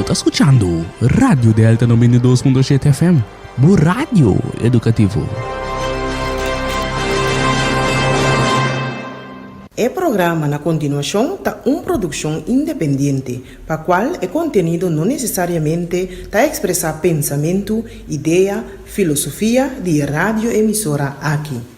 ta skuchando Radio Delta 92.7 FM, bo radio edukativo. E programa na kontinuashon ta un produkshon independiente, pa kual e kontenido no nesesariamente ta ekspresá pensamentu, idea, filosofia di e radioemisora aki.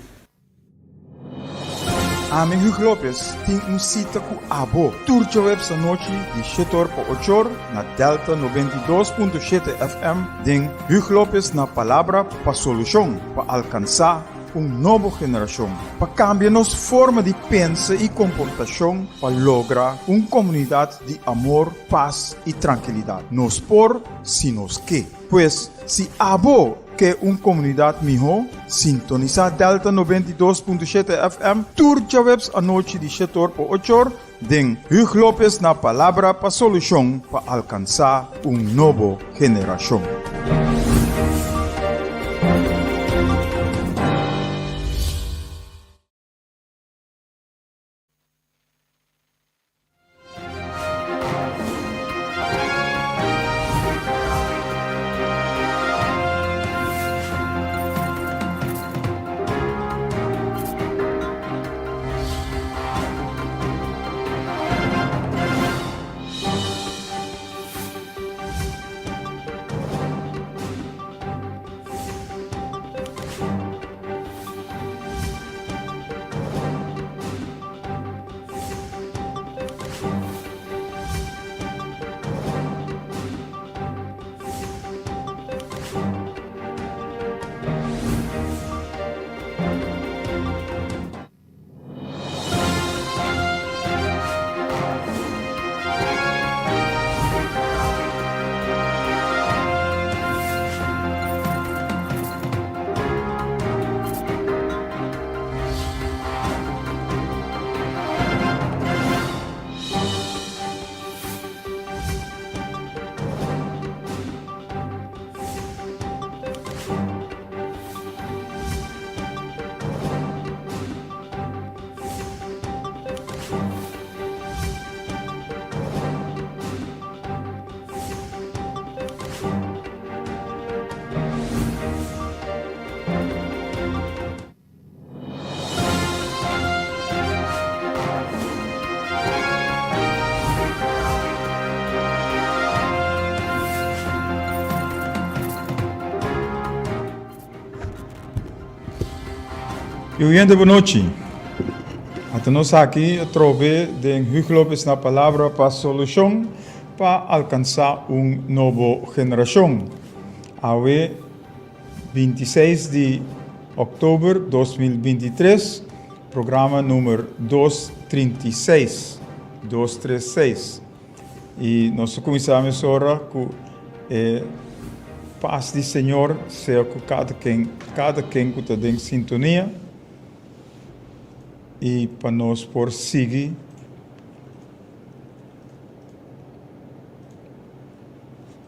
Ami Hugo Lopez tin un sita ku abo tur djaweps anochi di shete or pa ocho or na Delta 92.7 FM den Hugo Lopez na Palabra pa Solushon pa alkansá un nobo generashon pa kambia nos forma di pensa i komportashon pa logra un komunidat di amor, pas i trankilidat. Nos por si nos ke. Pues si abo Ke un komunidat mihó? Sintonisá Delta 92.7 FM tur djaweps anochi di shetor pa ochor den Hugh Lopez na Palabra pa Solushon pa alkansá un nobo generashon. E oyente bonochi. Ata nos aki atrobe den Hugo Lopez na Palabra pa Solucion pa alcansa un nobo generacion. Awe 26 di october 2023, programa numero 236, 236. I nos ta kuminsá mesora ku e pas di Señor sea ku kada ken, kada ken ku ta den sintonia i pa nos por sigui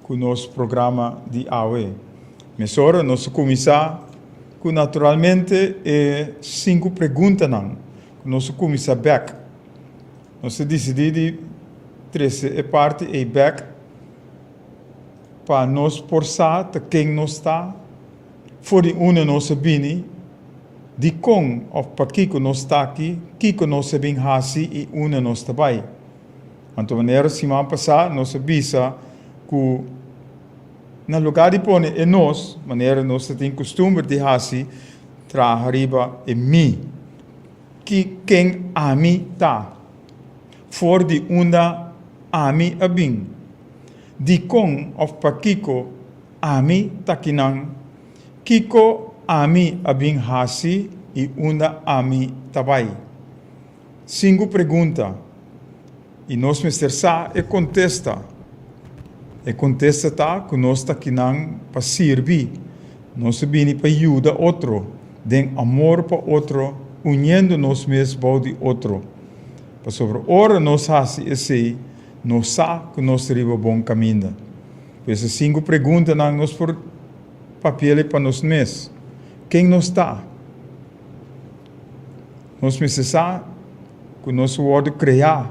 ku nos programa di awe. Mesora nos ta kuminsá ku naturalmente e sinku preguntanan ku nos ta kuminsá bèk. Nos a disidí di trese e parti ei bèk pa nos por sa ta ken nos ta, for di unda nos a bini, dikon òf pakiko nos ta aki, kiko nos a bin hasi i unda nos ta bai. Anto manera siman pasá nos a bisa ku na lugá di pone e nos, manera nos ta tin kustumber di hasi, traha riba e mi. Ki ken ami ta? For di unda ami a bin? Dikon òf pakiko ami ta kinan? Kiko ami a bin hasi i unda ami ta bai? Sinku pregunta i nos mester sa e kontesta. E kontesta ta ku nos ta kinan pa sirbi. Nos a bini pa yuda otro den amor pa otro, uniendo nos mes bou di otro. Pasobra ora nos hasi esei, nos sa ku nos ta riba bon kaminda. Pues e sinku preguntanan nos por papi'el pa nos mes, Ken nos ta? Nos mester sa ku nos a wòrdu kreá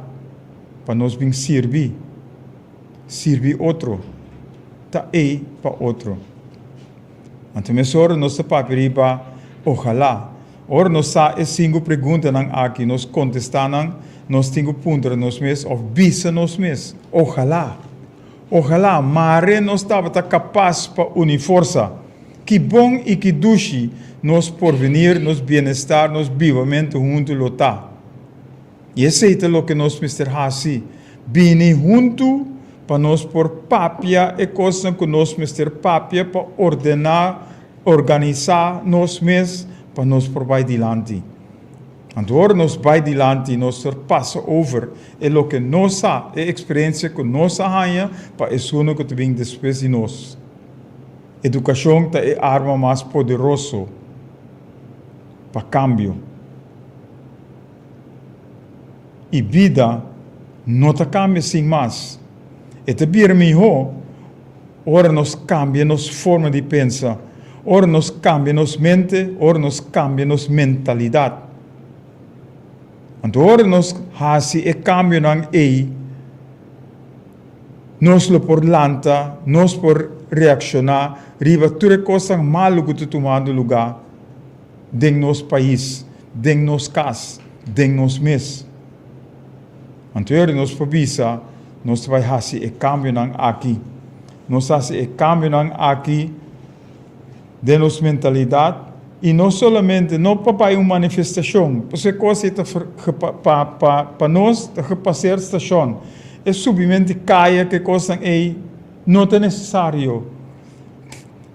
pa nos bin sirbi. Sirbi otro. Ta ei pa otro. Anto mesora nos ta papia riba ojalá. Ora nos sa e sinku preguntanan aki, nos kontestá nan, nos tin ku puntra nos mes òf bisa nos mes, Ojalá! Ojalá mare nos tabata kapas pa uni forsa. Ki bon i ki dushi nos porvenir, nos bienestar, nos bibamentu huntu lo ta. I esei ta loke nos mester hasi, bini huntu pa nos por papia e kosnan ku nos mester papia pa ordená, organisá nos mes pa nos por bai dilanti. Anto ora nos bai dilanti nos por pasa over e loke nos sa, e eksperensia ku nos a haña pa esunnan ku ta bin despues di nos. Edukashon ta e arma mas poderoso pa kambio. I bida no ta kambia sin mas. E ta bira mihó ora nos kambia nos forma di pensa, ora nos kambia nos mente, ora nos kambia nos mentalidat. Anto ora nos hasi e kambionan ei, nos lo por lanta, nos por reakshoná riba tur e kosnan malu ku ta tumando lugá den nos pais, den nos kas, den nos mes. Anto ora nos por bisa, nos ta bai hasi e kambionan aki. Nos hasi e kambionan aki den nos mentalidat i no solamente no pa bai un manifestashon, pasobra e kos ei ta pa pa pa nos ta gepaseer stashon. E subimento di kaya ku e kosnan ei no ta nesesario.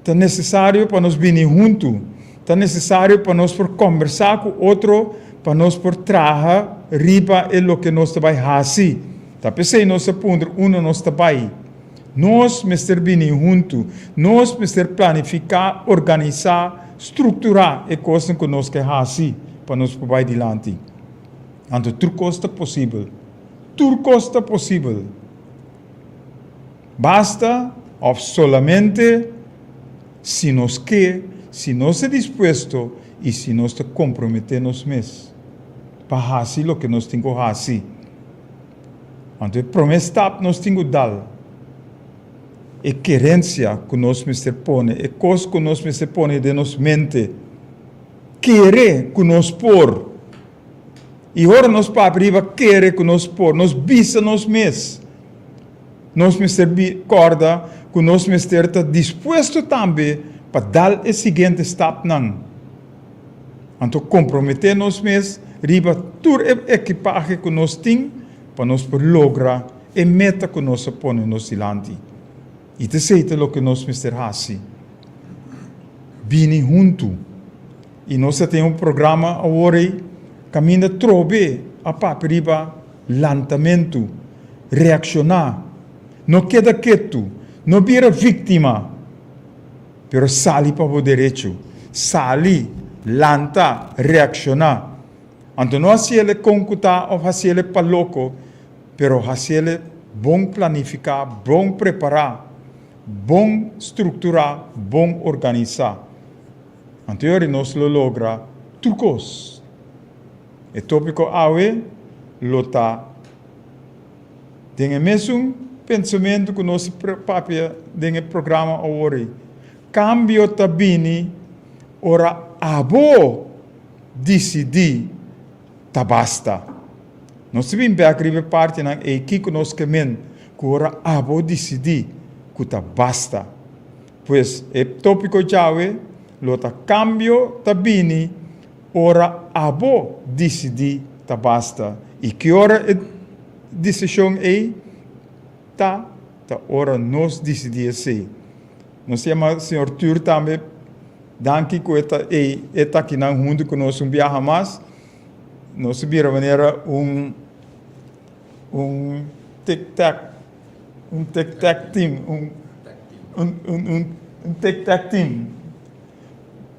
Ta nesesario pa nos bini huntu. Ta nesesario pa nos por kombersá ku otro, pa nos por traha riba e loke nos ta bai hasi. Ta p'esei nos a puntra unda nos ta bai. Nos mester bini huntu. Nos mester planifiká, organisá, strukturá e kosnan ku nos ke hasi pa nos por bai dilanti. Anto tur kos ta posibel. Tur kos ta posibel. Basta òf solamente si nos ke, si nos ta dispuesto i si nos ta komprometé nos mes pa hasi loke nos tin ku hasi. Anto e promé stap nos tin ku dal, e kerensia ku nos mester pone, e kos ku nos mester pone den nos mente, kere ku nos por. I ora nos papia riba kere ku nos por, nos bisa nos mes. Nos mester kòrda ku nos mester ta dispuesto tambe pa dal e siguiente stapnan. Anto komprometé nos mes riba tur e ekipahe ku nos tin pa nos por logra e meta ku nos a pone nos dilanti. I ta esei ta loke nos mester hasi, bini huntu. I nos ta tin un programa awor ei kaminda trobe a papia riba lantamentu, reakshoná, no keda ketu, no bira víktima, pero sali pa bo derecho, sali, lanta, reakshoná. Anto no hasiele kon ku ta òf hasiele pa loko, pero hasiele bon planifiká, bon prepará, bon strukturá, bon organisá. Anto yori nos lo logra tur kos. E tópiko awe lo ta den e mesun pensamentu ku nos a papia den e programa awor ei. Kambio ta bini ora abo disidí ta basta. Nos ta bin bèk riba e partinan ei kiko nos ke men ku ora abo disidí ku ta basta. Pues e tópiko djawe lo ta Kambio ta bini ora abo disidí ta basta. I ki ora e desishon ei ta? Ta ora nos disidí esei. Nos ta yama señor Tuur tambe danki ku e ta ei, e ta akinan huntu ku nos un biaha mas. Nos ta bira manera un un tic tac, un tic tac team, un un un un tic tac team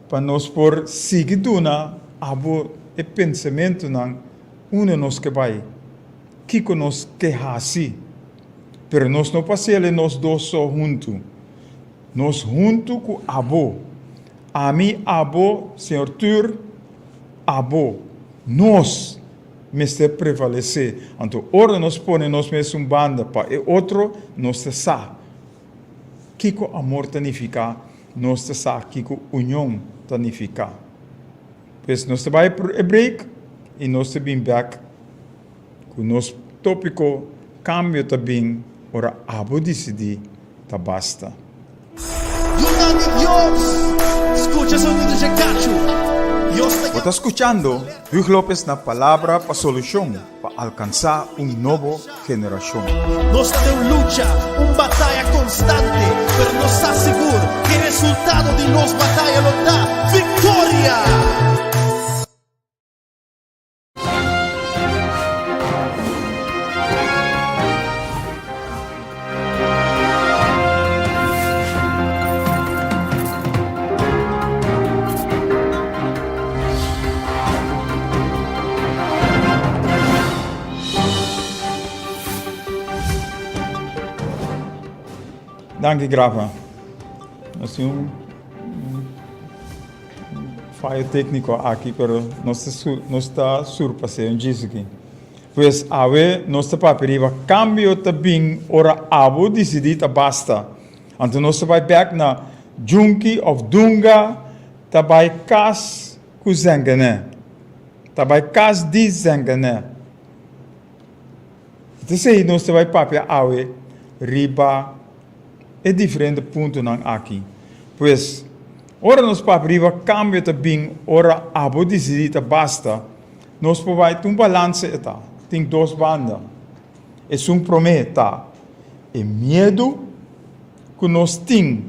pa nos por sigui duna abo e pensamentunan unda nos ke bai, kiko nos ke hasi. Pero nos no por hasiel e nos dos so huntu. Nos huntu ku abo. Ami, abo, señor Tur, abo. Nos. mester prevalesé. Anto ora nos pone nos mes un banda pa e otro, nos ta sa kiko amor ta nifiká, nos ta sa kiko union ta nifiká. Pues nos ta bai e break i nos ta bin bèk ku nos tópiko Kambio ta bin ora abo disidí ta basta. Yunan di Dios, skucha sonido dje kachu. Dios ta Bo ta skuchando Hugh Lopez na Palabra pa Solushon pa alkansá un nobo generashon. Nos ta den un lucha, un bataya konstante, pero nos sa sigur ku e resultado di nos bataya lo ta viktoria! Danki Grava. Nos tin un fayo técnico aki, pero nos nos ta surpasé un djis aki. Pues awe nos ta papia riba cambio ta bin ora abo disidí ta basta. Anto nos ta bai bek na Junki of Dunga ta bai kas ku Zengene. Ta bai kas di Zengene. T'esei nos ta bai papia awe riba e diferente puntonan aki. Pues, ora nos papia riba kambio ta bin ora abo disidí ta basta, nos por bai tin un balanse e ta, tin dos banda. Esun promé ta e miedu ku nos tin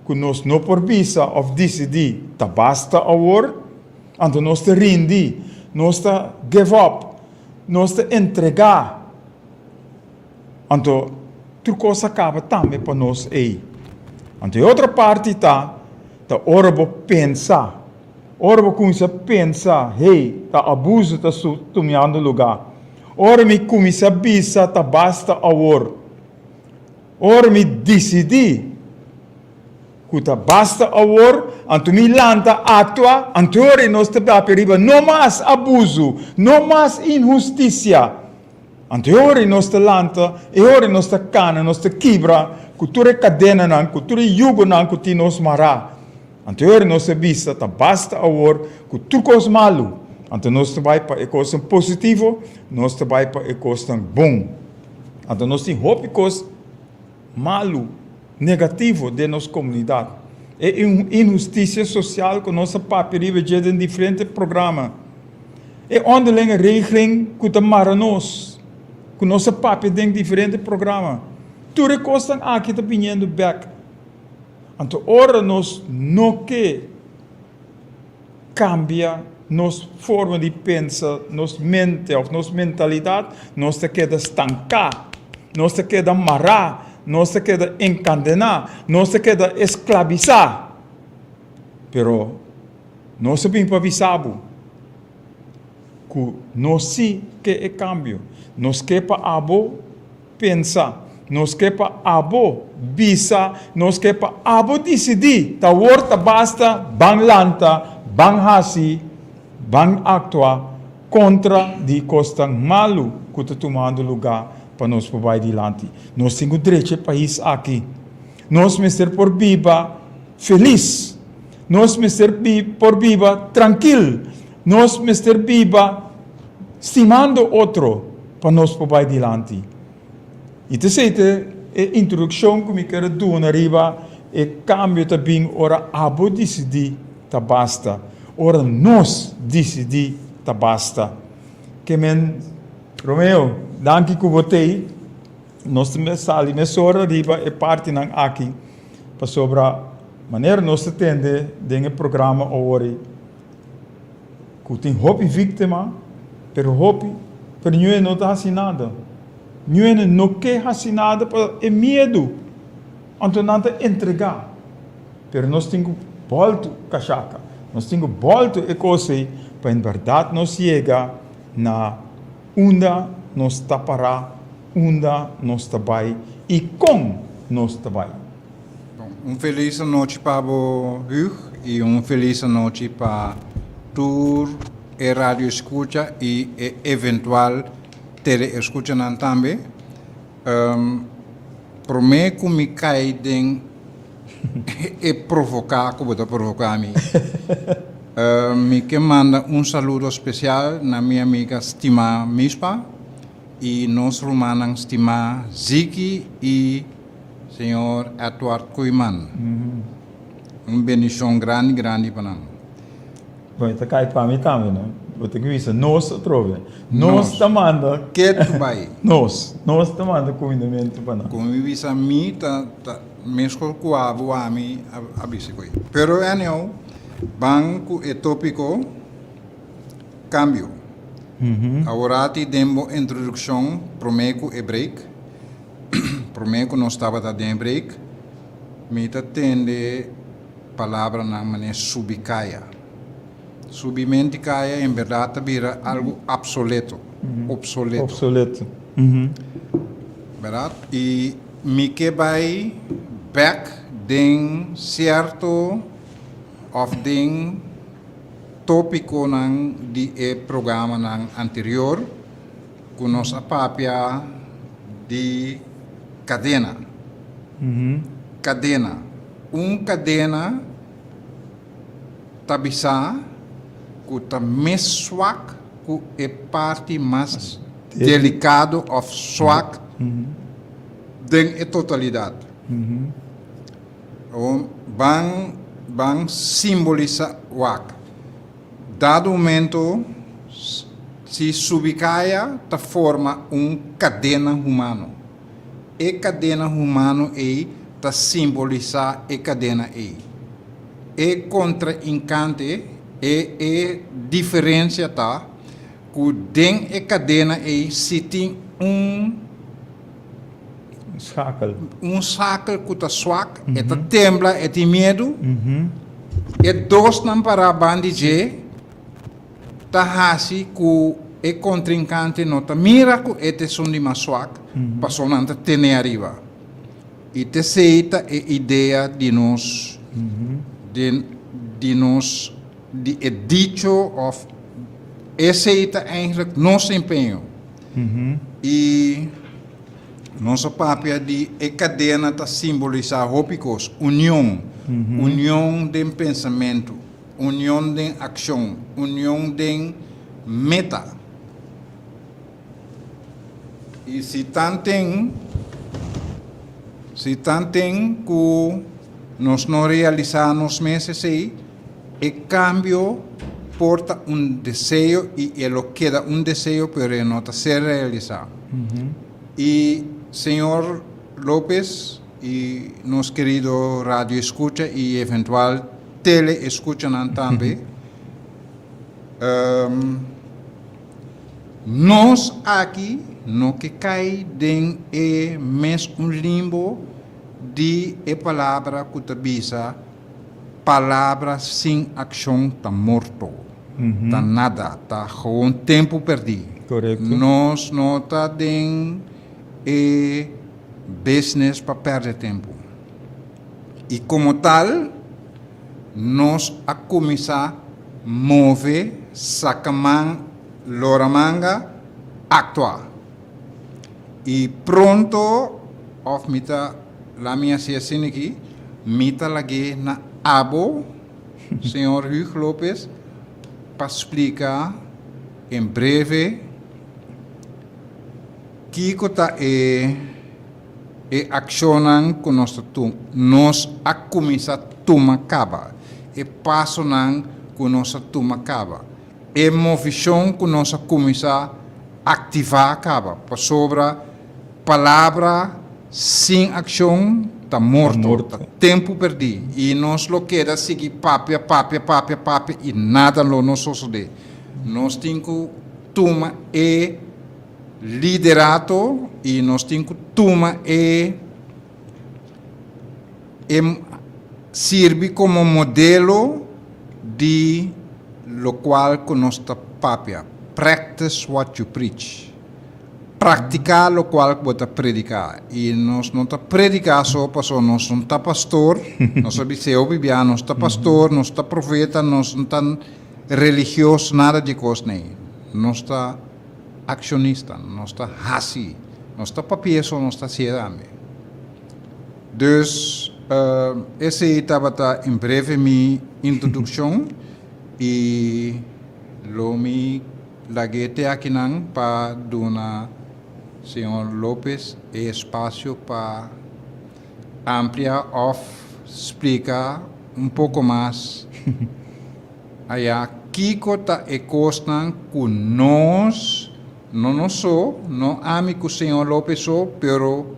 ku nos no por bisa òf disidí ta basta awor, anto nos ta rindi, nos ta give up, nos ta entregá. Anto tur kos a kaba tambe pa nos ei. Anto e otro parti ta, ta ora bo pensa, ora bo kuminsá pensa, hey, ta abuso ta tumiando lugá. Ora mi kuminsá bisa ta basta awor. Ora mi disidí ku ta basta awor, anto mi lanta aktua, anto ora nos ta papia riba no mas abuso, no mas inhustisia. Anto e ora nos ta lanta, e ora nos ta kana, nos ta kibra ku tur e kadenanan, ku tur e yugonan ku tin nos mará. Anto e ora nos ta bisa, ta basta awor ku tur kos malu. Anto nos ta bai pa e kosnan positivo, nos ta bai pa e kosnan bon. Anto nos tin hopi kos malu, negativo den nos komunidat. E inhustisia sosial ku nos a papia riba dje den diferente programa. E onderlinge regeling ku ta mara nos, ku nos a papia den diferente programa. Tur e kosnan aki ta biniendo bek. Anto ora nos no ke kambia nos forma di pensa, nos mente òf nos mentalidat, nos ta keda stanká, nos ta keda mará, nos ta keda enkandená, nos ta keda esklabisá. Pero nos a bin pa bisa bo ku nos sí ke e kambio. Nos ke pa abo Pensa, Nos ke pa abo bisa, nos ke pa abo disidí, ta awor ta basta, ban lanta, ban hasi, ban aktua kontra di kosnan malu ku ta tumando lugá pa nos por bai dilanti. Nos tin ku drecha e pais aki. Nos mester por biba felis. Nos mester por biba trankil. Nos mester biba stimando otro. Pa nos por bai dilanti. I ta esei ta e introdukshon ku mi ker a duna riba e kambio ta bin ora abo disidí ta basta, ora nos disidí ta basta. Ke men, Romeo, danki ku bo t'ei. Nos ta sali mesora riba e partinan aki pasobra manera nos ta tende den e programa awor. Ku tin hopi víktima, pero hopi, pero ñuene no ta hasi nada. Ñuene no ke hasi nada pa e miedu, anto nan ta entregá. Pero nos tin ku bòltu kashaka, nos tin ku bòltu e kos ei pa en bèrdat nos yega na unda nos ta pará, unda nos ta bai i kon nos ta bai. Bon, un felis anochi pa bo Hugh y un felis anochi pa tur. e radio escucha y e eventual tele escuchanan tambe. Prome cu mi cay den e provoca cu bo ta provoca mi, mi ke manda un saludo special na mi amiga stima Mispa y nos rumannan stima Ziki y señor Edward Koeiman. Un bendicion grandi grandi pa nan. Bon, e ta kai pa mi tambe, no? Bo ta bisa nos atrobe. Nos ta manda. Ketu bai. Nos. Nos ta manda kumindamentu pa nan. Ku mi bisa mi ta ta meskos ku abo ami a bisa ku ei. Pero anyhow, ban ku e topiko kambio. Aworati den bo introdukshon promé ku e break, promé ku nos tabata den e break, mi ta tende. Palabranan manera subi kaya. Subimenti kaya en berdad ta bira algo absoleto, obsoleto. Obsoleto. Berdad? I mi ke bai bek den sierto of den topiconan di e programanan anterior ku nos a papia di kadena. Kadena. Un kadena ta bisa ku ta mes swak ku e parti mas delikado òf swak den e totalidat. Awor ban ban simbolisá wak. Dado momento si subi kaya ta forma un kadena humano. E kadena humano ei ta simbolisá e kadena ei. E kontrainkante, e e diferensia ta ku den e kadena ei si tin un Schakel. Un schakel ku ta swak, e ta tembla, e tin miedu. E dosnan pará bandi dje. Ta hasi ku e kontrinkante no ta mira ku e ta esun di mas swak, pasobra nan ta tene ariba. I t'esei ta e idea di nos, di di nos, di e dicho òf esei ta eigentlik nos empeño. I nos a papia di e kadena ta simbolisá hopi kos, union, union den pensamentu. Union den akshon, union den meta. I si tanten, si tanten ku nos no realisá nos mes esei, e kambio por ta un deseo i e lo keda un deseo pero e no ta ser realisá. I señor Lopez i nos kerido radio eskucha i eventual tele escuchanan tambe. Nos aki no ke kai den e mes un limbo di e palabra ku ta bisa palabra sin akshon ta morto, ta nada, ta gewoon tempu perdí. Nos no ta den e business pa pèrdè tempu. I komo tal, nos a kuminsá move, saka man, lora manga, aktua. I pronto, òf mi ta la mi hasi asina aki, mi ta lag'é na abo, señor Huug Lopez, pa splika en breve kiko ta e. E akshonnan ku nos ta tuma, nos a kuminsá tuma kaba. E pasonan ku nos a tuma kaba. E movishon ku nos a kuminsá aktivá kaba. Pasobra palabra sin akshon ta morto, ta tempu pèrdí. I nos lo keda sigui papia, papia, papia, papia i nada lo no sosodé. Nos tin ku tuma e. Liderato y nos tin cu tuma e e sirbi como modelo di locual cu nos ta papia, practice what you preach, practica locual cu bo ta predica y nos no ta predica so pasobra nos no ta pastor, nos a bis'e hopi bia nos ta pastor, nos ta profeta, nos no ta. religioso, nada di kos nei. Nos ta akshonista, nos ta hasi, nos ta papia so, nos ta hasié tambe. Dus esei tabata en breve mi introdukshon i lo mi lag'é te akinan pa duna señor Lopez e espasio pa amplia òf splika un poko mas aya kiko ta e kosnan ku nos, no nos so, no ami ku señor Lopez so, pero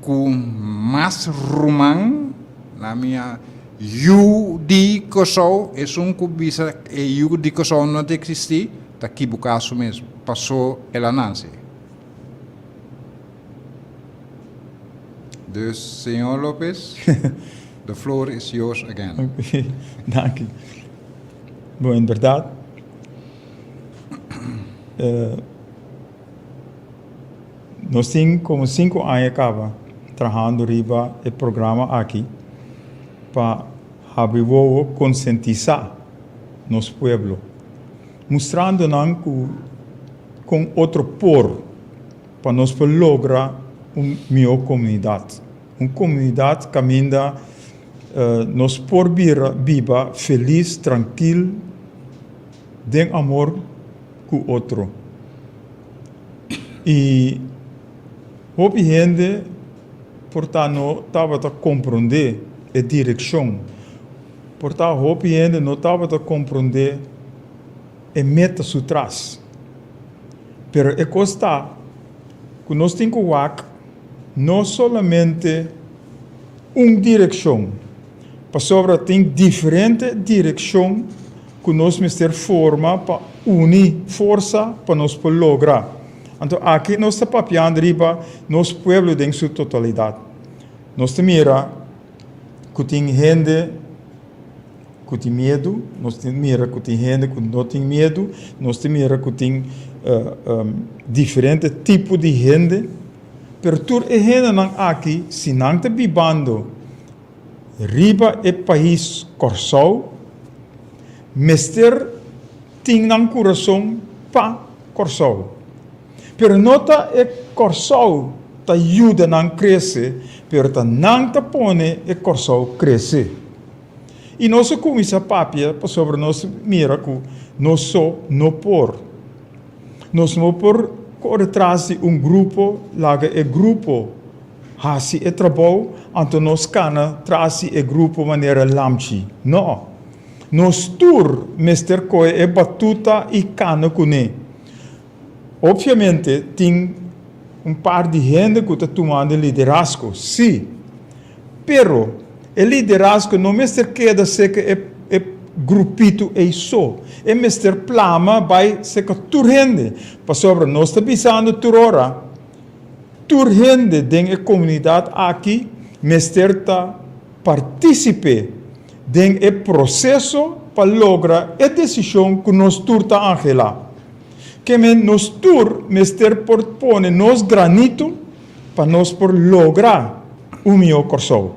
ku mas ruman na mi a yu di Kòrsou, esun ku bisa e yu di Kòrsou no ta eksistí, ta kibuká su mes, pasó el a nase. Dus, señor Lopez, the floor is yours again. Ok, danki. Bon, en bèrdat, Nos tin komo sinku aña kaba trahando riba e programa aki pa habri wowo konsientisá nos pueblo, mustrando nan ku kon otro por pa nos por logra un mihó komunidat, un komunidat kaminda nos por bira biba felis, trankil, den amor ku otro. I hopi hende por ta no tabata komprondé e direkshon, por ta hopi hende no tabata komprondé e meta su tras. Pero e kos ta ku nos tin ku wak no solamente un direkshon, pasobra tin diferente direkshon ku nos mester forma pa uni forsa pa nos por logra. Anto aki nos ta papiando riba nos pueblo den su totalidat. Nos ta mira ku tin hende ku tin miedu, nos ta mira ku tin hende ku no tin miedu, nos ta mira ku tin diferente tipo di hende, pero tur e hendenan aki si nan ta bibando riba e pais Kòrsou mester tin nan kurason pa Kòrsou. Pero no ta e Kòrsou ta yuda nan krese, pero ta nan ta pone e Kòrsou krese. I nos a kuminsá papia pasobra nos mira ku nos so no por. Nos no por kore tras di un grupo laga e grupo Hasi e trabou, anto nos kana tras di e grupo manera lamchi. No. Nos tur mester kohe e batuta i kana kuné. Opviamente tin un par di hende ku ta tumando liderazgo, sí. Pero e liderazgo no mester keda seka e e grupito ei so. E mester plama bai seka tur hende, pasobra nos ta bisando tur ora, Tur hende den e komunidat aki mester ta partísipe den e proseso pa logra e desishon ku nos tur ta anhelá. Ke men nos tur mester por pone nos granito pa nos por logra un mihó Kòrsou.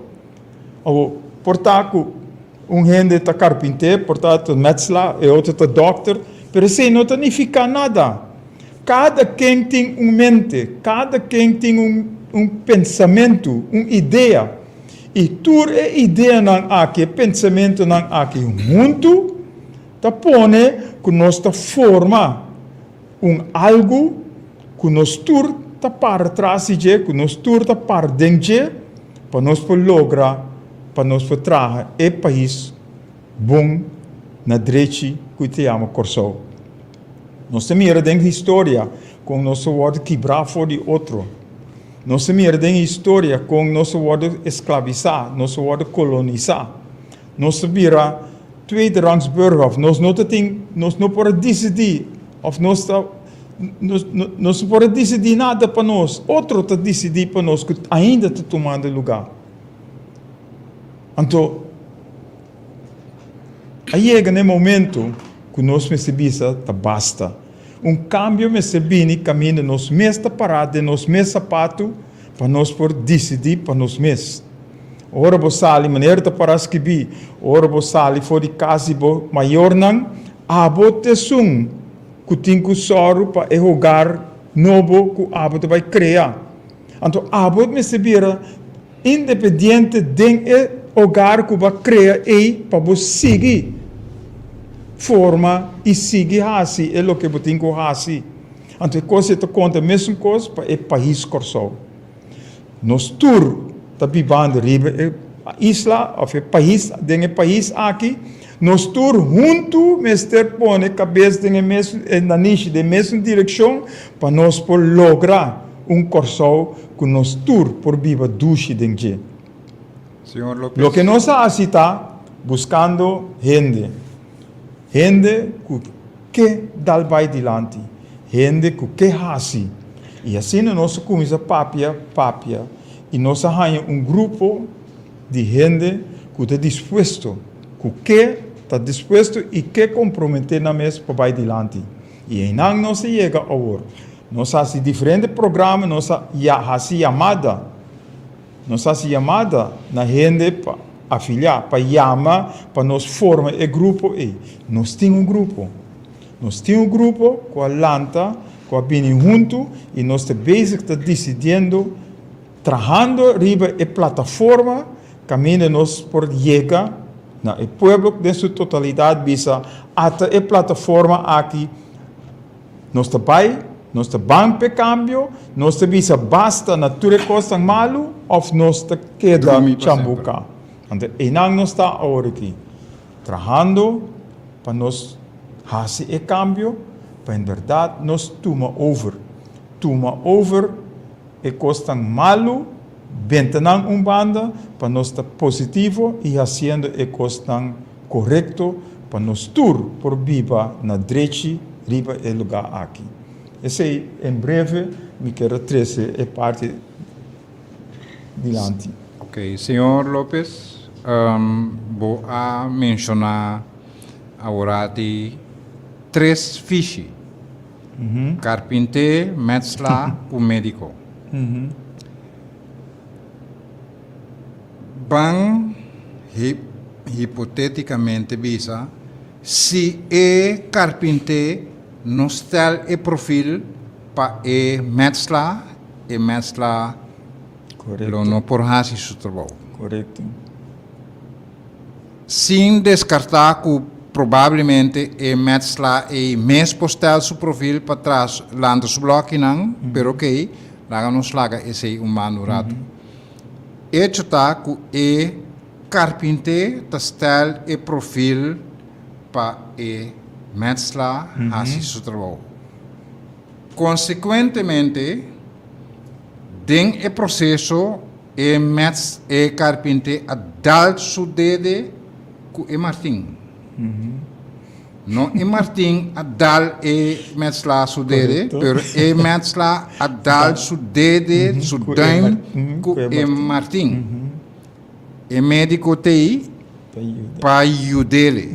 Awor, por ta ku un hende ta karpinté, por ta ta metsla, e otro ta dòkter, pero esei no ta nifiká nada. Kada ken tin un mente, kada ken tin un un pensamentu, un idea. I tur e ideanan aki, e pensamentunan aki huntu ta pone ku nos ta forma un algu ku nos tur ta para tras di dje, ku nos tur ta para den dje, pa nos por logra pa nos por traha e pais bon na drechi ku ta yama Kòrsou. Nos ta mira den historia kon nos a wòrdu kibrá for di otro. Nos ta mira den historia kon nos a wòrdu esklabisá, nos a wòrdu kolonisá. Nos ta bira tweederangs burger òf nos no ta tin, nos no por a disidí òf nos ta nos nos no por a disidí nada pa nos, otro ta disidí pa nos ku ainda ta tumando lugá. Anto a yega na e momento ku nos mester bisa ta basta. Un kambio mester bini kaminda nos mes ta pará den nos mes sapatu pa nos por disidí pa nos mes. Ora bo sali, manera ta pará skibí, ora bo sali for di kas di bo mayornan, Abo t'esun ku tin ku sòru pa e hogar nobo ku abo ta bai krea. Anto abo mester bira independiente den e hogar ku bo a krea ei pa bo sigui forma i sigui hasi e loke bo tin ku hasi. Anto e kos ei ta konta mesun kos pa e pais Kòrsou. Nos tur ta bibando riba e isla of e pais, den e pais aki, nos tur huntu mester pone kabes den e mesun, e nanishi den e mesun direkshon pa nos por logra un Kòrsou ku nos tur por biba dushi den dje. Señor Lopez. Loke nos a hasi ta buskando hende, hende ku ke dal bai dilanti, hende ku ke hasi. I asina nos a kuminsá papia, papia, i nos a haña un grupo di hende ku ta dispuesto, ku ke ta dispuesto i ke komprometé nan mes pa bai dilanti. I einan nos a yega awor. Nos a hasi diferente programa, nos a hasi yamada. Nos hasi yamada na hende pa afiliá, pa yama pa nos forma e grupo ei. Nos tin un grupo. Nos tin un grupo ku a lanta, ku a bini huntu i nos ta bezig ta disidiendo, trahando riba e plataforma kaminda nos por yega na e pueblo den su totalidat bisa ata e plataforma aki. Nos ta bai, nos ta ban p'e kambio, nos ta bisa basta na tur e kosnan malu òf nos ta keda Drumi pa semper. chambuká. Anto einan nos ta awor aki, trahando pa nos hasi e kambio, pa en bèrdat nos tuma over, tuma over e kosnan malu, benta nan un banda pa nos ta positivo i hasiendo e kosnan korekto pa nos tur por biba na drechi riba e lugá aki. Esei en breve mi kier a trese e parti dilanti. Ok, señor Lopez, bo a menshoná aworati tres fishi, karpinté, mètslá ku médiko. Ban hipotétikamente bisa, si e karpinté no stèl e profil pa e mètslá, e mètslá lo no por hasi su trabou. Korekto. Sin deskartá ku probablemente e mètslá ei mes por stèl su profil pa tras lanta su blòkinan, pero okey, laga nos laga esei un banda un ratu. Echo ta ku e karpinté ta stèl e profil pa e mètslá hasi su trabou. Konsekuentemente, den e proseso e mèts e karpinté a dal su dede ku e martin. No e martin a dal e mètslá su dede, pero e mètslá a dal su dede, su duim ku e martin. E médiko t'ei pa yud'é.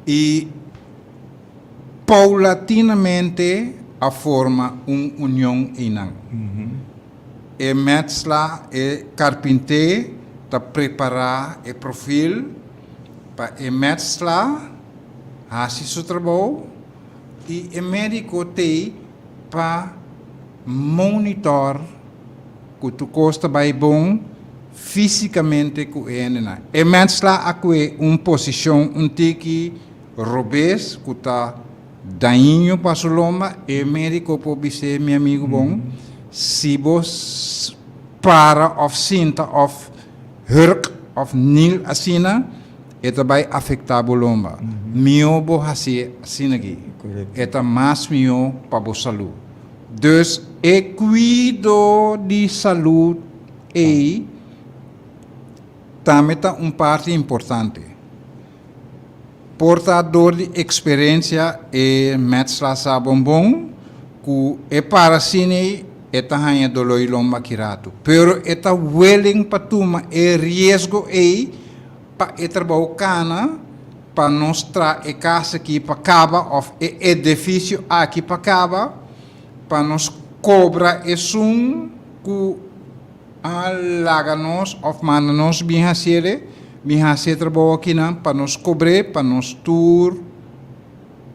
I poulatinamente a forma un union einan. E mètslá, e karpinté ta prepará e profil pa e mètslá hasi su trabou i e médiko t'ei pa monitòr ku tur kos ta bai bon físikamente ku e hendenan. E mètslá a kue un posishon un tiki robes ku ta dañino pa su lomba, e médiko por bis'é, Mi amigu bon, si bo para òf sinta òf hurk òf nil asina, e ta bai afektá bo lomba. Mihó bo hasié asina aki. E ta mas mihó pa bo salú. Dus e kuido di salú ei tambe ta un parti importante. Por ta dor di eksperensia e mètsla sa bon bon ku e para asina ei e ta haña doló i lomba ki ratu. Pero e ta willing pa tuma e riesgo ei pa e trabou kana pa nos tra e kas aki pa kaba òf e edifisio aki pa kaba pa nos kobra esun ku a laga nos òf manda nos bin hasiel. mi hasi e trabou akinan pa nos kobr'é, pa nos tur,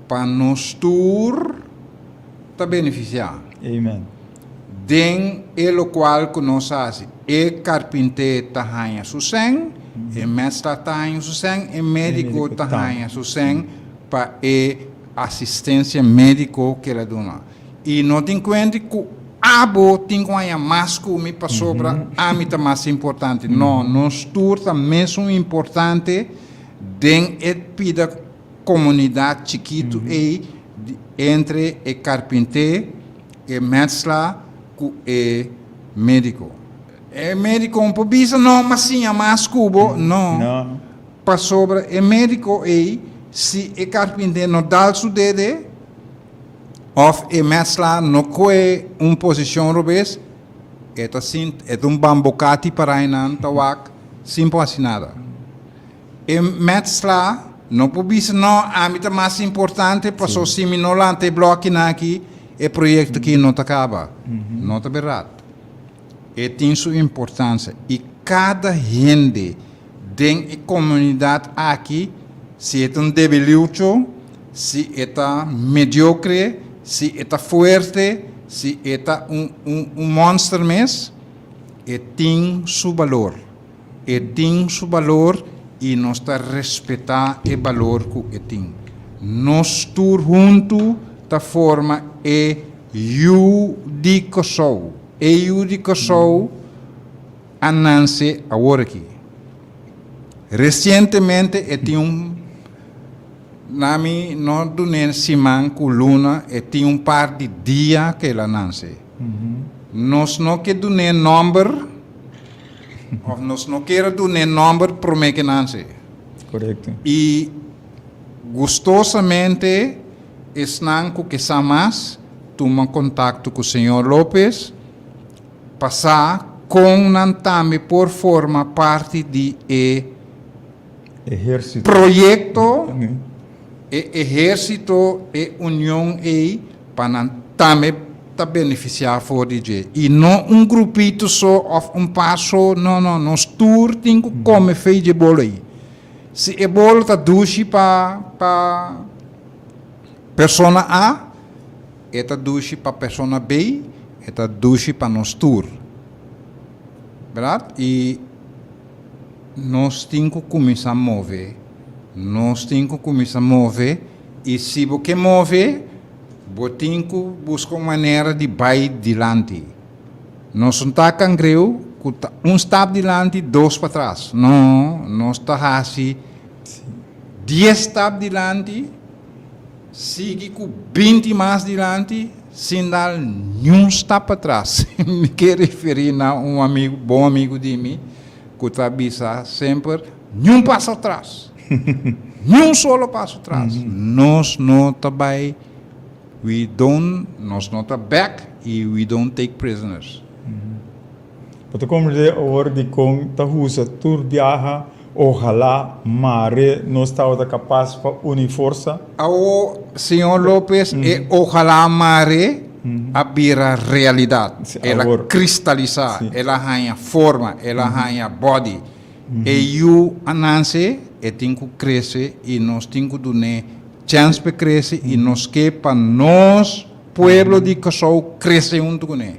pa nos tur ta benefisiá. Amen. Den e lokual ku nos hasi, e karpinté ta haña su sèn, e mètsla ta haña su sèn, e médiko ta haña su sèn pa e asistensia médiko ku el a duna. I no tin kuenti ku abo tin ku haña mas ku mi pasobra ami ta mas importante. No, nos tur ta mesun importante den e pida komunidat chikitu ei entre e karpinté, e mètsla ku e médiko. E médiko no por bisa, No, m'a siña mas ku bo. No, pasobra e médiko ei, si e karpinté no dal su dede, Of e mètsla no koe un posishon robes, e ta sint, e ta un bambokati para einan ta wak sin por hasi nada. E mètsla no por bisa, no, ami ta mas importante paso si mi no lanta e blòkinan aki, e proyekto aki no ta kaba. No ta bèrdat. E tin su importansia i kada hende den e komunidat aki, si e ta un debiliucho, si e ta mediokre, si e ta fuerte, si e ta un un un monster mes, e tin su balor. E tin su balor i nos ta respetá e balor ku e tin. Nos tur huntu ta forma e yu di Kòrsou. E yu di Kòrsou a nanse awor aki. Resientemente e tin un, na mi no dun'é siman ku luna, e tin un par di dia ku el a nanse. Nos no ke dun'é nòmber òf nos no kier a dun'é nòmber promé ku e nanse. Korekto. I gustosamente esnan ku ke sa mas tuma kontakto ku señor Lopez pa sa kon nan tambe por forma parti di e Ehérsito. proyekto, e ehérsito, e union ei, pa nan tambe ta benefisiá for di dje. I no un grupito so òf un par so, no, no, nos tur tin ku kome fei dje bolo ei. Si e bolo ta dushi pa pa persona A, E ta dushi pa persona B, e ta dushi pa nos tur. Berdad? I nos tin ku kuminsá move. Nos tin ku kuminsá move i si bo ke move, bo tin ku buska un manera di bai dilanti. Nos no ta kangreu ku ta un stap dilanti, dos patras. No, nos ta hasi dies stap dilanti. Sigui ku 20 mas dilanti sin dal niun stap patras. Mi ke referí na un amigu, bon amigu di mi, ku ta bisa semper, Niun paso atras! Niun solo paso atras! Nos no ta bai, we don't, nos no ta bek i we don't take prisoners. Bo ta komprendé awor dikon ta usa tur biaha ojalá mare nos tabata kapas pa uni forsa? Awo, señor Lopez, e ojalá mare a bira realidat. El a kristalisá, el a haña forma, el a haña body. E yu a nanse, e tin ku krese i nos tin ku dun'é chèns pa e krese i nos ke pa nos pueblo di Kòrsou krese huntu kuné.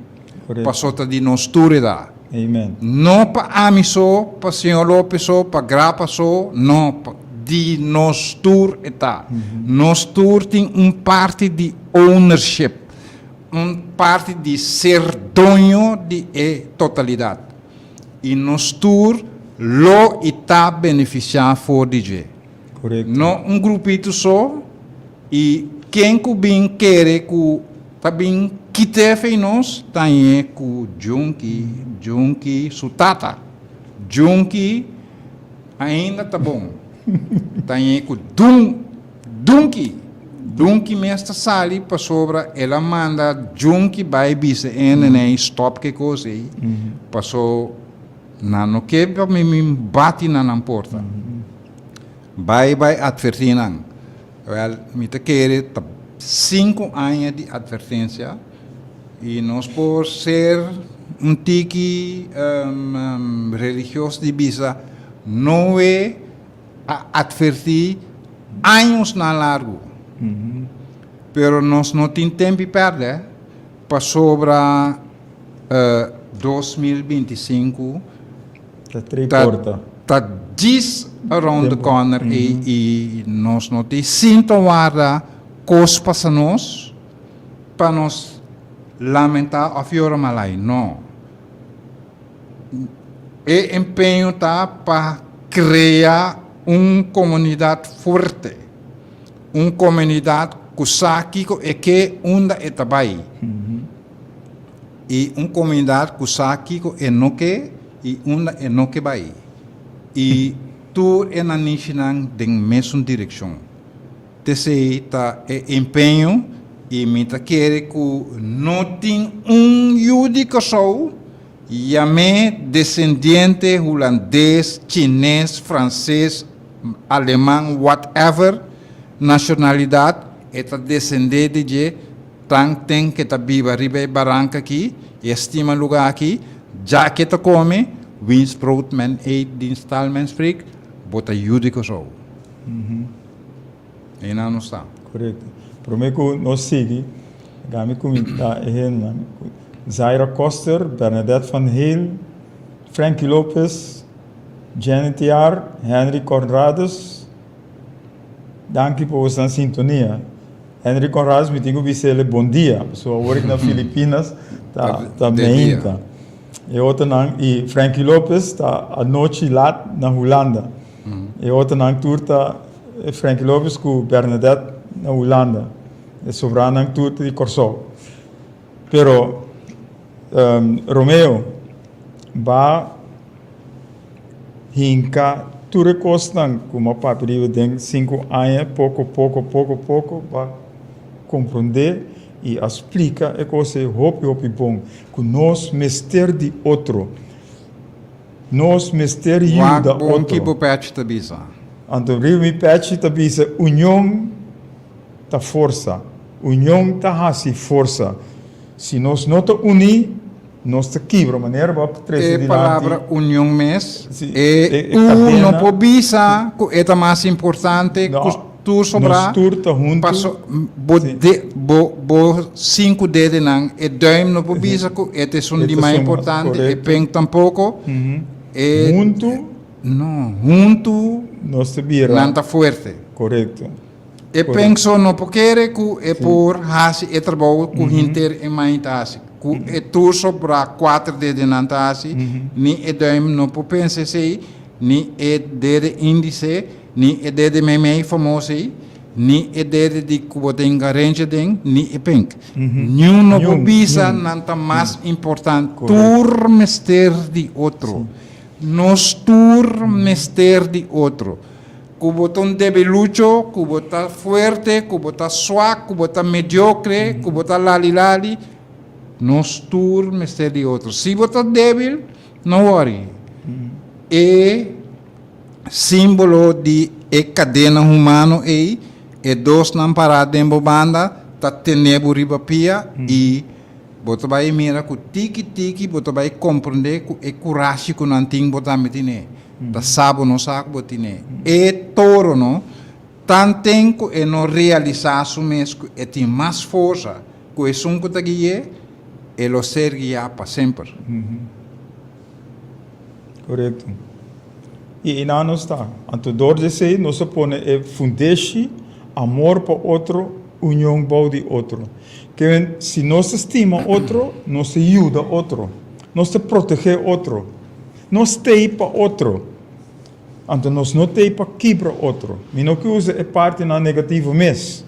Paso ta di nos tur e da. Amen. No pa ami so, pa señor Lopez so, pa Grapa so, no, pa di nos tur e ta. Nos tur tin un parti di ownership, un parti di ser doño di e totalidat. I nos tur lo i ta beneficiá for di dje. Korekto. No un grupito so. I ken ku bin kere ku ta bin kit'é fei nos, ta hañ'é ku Junki, Junki su tata. Junki ainda ta bon. Ta hañ'é ku Dun, Dunki. Dunki mes ta sali pasobra el a manda Junki bai bisa e nenei stòp ke kos ei, paso nan no ke pa mi bin bati na nan porta. Bai bai atvertí nan. Wèl, mi ta kere ta sinku aña di atvertensia i nos por ser un tiki religios di bisa. Noe a atvertí añosnan largu. Pero nos no tin tempi pèrdè pasobra 2025 Ta trei porta. Ta djis around the corner ei i nos no tin sinta warda kos pasa nos pa nos lamentá òf yora malai. No. E empeño ta pa krea un komunidat fuerte, un komunidat ku sa kiko e ke, unda e ta bai, i un komunidat ku sa kiko e no ke i unda e no ke bai, i tur e nanishinan den mesun direkshon. T'esei ta e empeño i mi ta kere ku no tin un yu di Kòrsou yam'é desendiente hulandes, chines, franses, aleman, whatever nashonalidat e ta desendé di dje tan ten ke ta biba riba e baranka aki i a stima lugá aki, dja ke ta kome, wiens brood men eet, diens taal men spreekt, bo ta yu di Kòrsou. Einan nos ta. Korekto. Promé ku nos sigui, laga mi kuminsá e hendenan. Zaira Koster, Bernadette van Heel, Frankie Lopez, Jenny Tiar, Henry Conradus. Danki pa boso sintonia. Henry Conradus mi tin ku bis'el bon dia, pasobra awor aki na Filipinas ta ta meinta. E otronan i Frankie Lopez ta anochi lat na Hulanda. E otronan tur ta Frankie Lopez ku Bernadette na Hulanda. E sobranan tur ta di Kòrsou. Pero Romeo ba hinka tur e kosnan ku mi a papia riba den sinku aña poko poko poko poko ba komprondé i a splika e kos ei hopi hopi bon ku nos mester di otro. Nos mester yuda Wak bon otro. ki bo pèchi ta bisa. Anto riba mi pèchi ta bisa union ta forsa. Union ta hasi forsa. Si nos no ta uní, nos ta kibra. Manera bo a trese E dilanti. palabra union mes, Si, e e, e u no kadena. por bisa ku e ta mas importante No, ku tur sobrá. nos tur ta huntu. Paso bo Si. de bo bo sinku dedenan, e duim no por bisa ku e ta esun E di ta mas esun mas, importante, e korekto. pink tampoko. E Huntu. No, huntu Nos ta bira. nan ta fuerte. Korekto. E penso no por kere ku e por hasi e trabou ku hinter e mai ta hasi, ku e tur sobrá kuater dedenan ta hasi, ni e duim no por pensa esei, ni e dede índise, ni e dede meimei famoso ei, ni e dede di ku bo tin garencha den, ni e pink. Niun no por bisa nan ta mas importante. Tur mester di otro. Nos tur mester di otro. Ku bo ta un debilucho, ku bo ta fuerte, ku bo ta swak, ku bo ta mediokre, ku bo ta lali-lali, nos tur mester di otro. Si bo ta debil, no wòri. E símbolo di e kadena humano ei, e dosnan pará den bo banda ta tene bo riba pia i bo ta bai mira ku tiki tiki bo ta bai komprendé ku e kurashi ku nan tin bo tambe tine. Ta sa bo no sa ku bo tine. E toro no, tanten ku e no realisá su mes ku e tin mas forsa ku esun ku ta gui'é, e lo ser guiá pa semper. Korekto. I einan nos ta. Anto dor di esei nos a pone e fundeshi, amor pa otro, union bou di otro. Ke si nos ta stima otro, nos ta yuda otro, nos ta protegé otro. Nos t'ei pa otro, anto nos no t'ei pa kibra otro. Mi no ke usa e partinan negativo mes.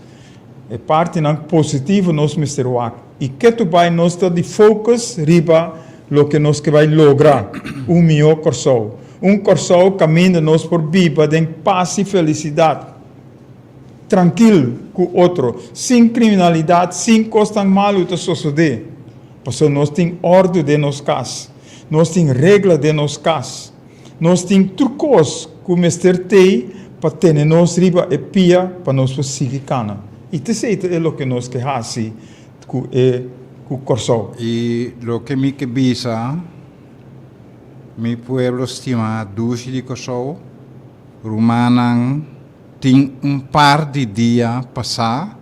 E partinan positivo nos mester wak. I ketu bai nos ta di focus riba loke nos ke bai logra, un mihó Kòrsou. Un Kòrsou kaminda nos por biba den pas i felisidat, trankil ku otro, sin kriminalidat, sin kosnan malu ta sosodé. Pasobra nos tin òrdu den nos kas. Nos tin regla den nos kas. Nos tin tur kos ku mester tei pa tene nos riba e pia pa nos por sigui kana. I t'esei ta e loke nos ke hasi ku e ku Kòrsou. I loke mi ke bisa. Mi pueblo stimá dushi di Kòrsou, rumannan, tin un par di dia pasá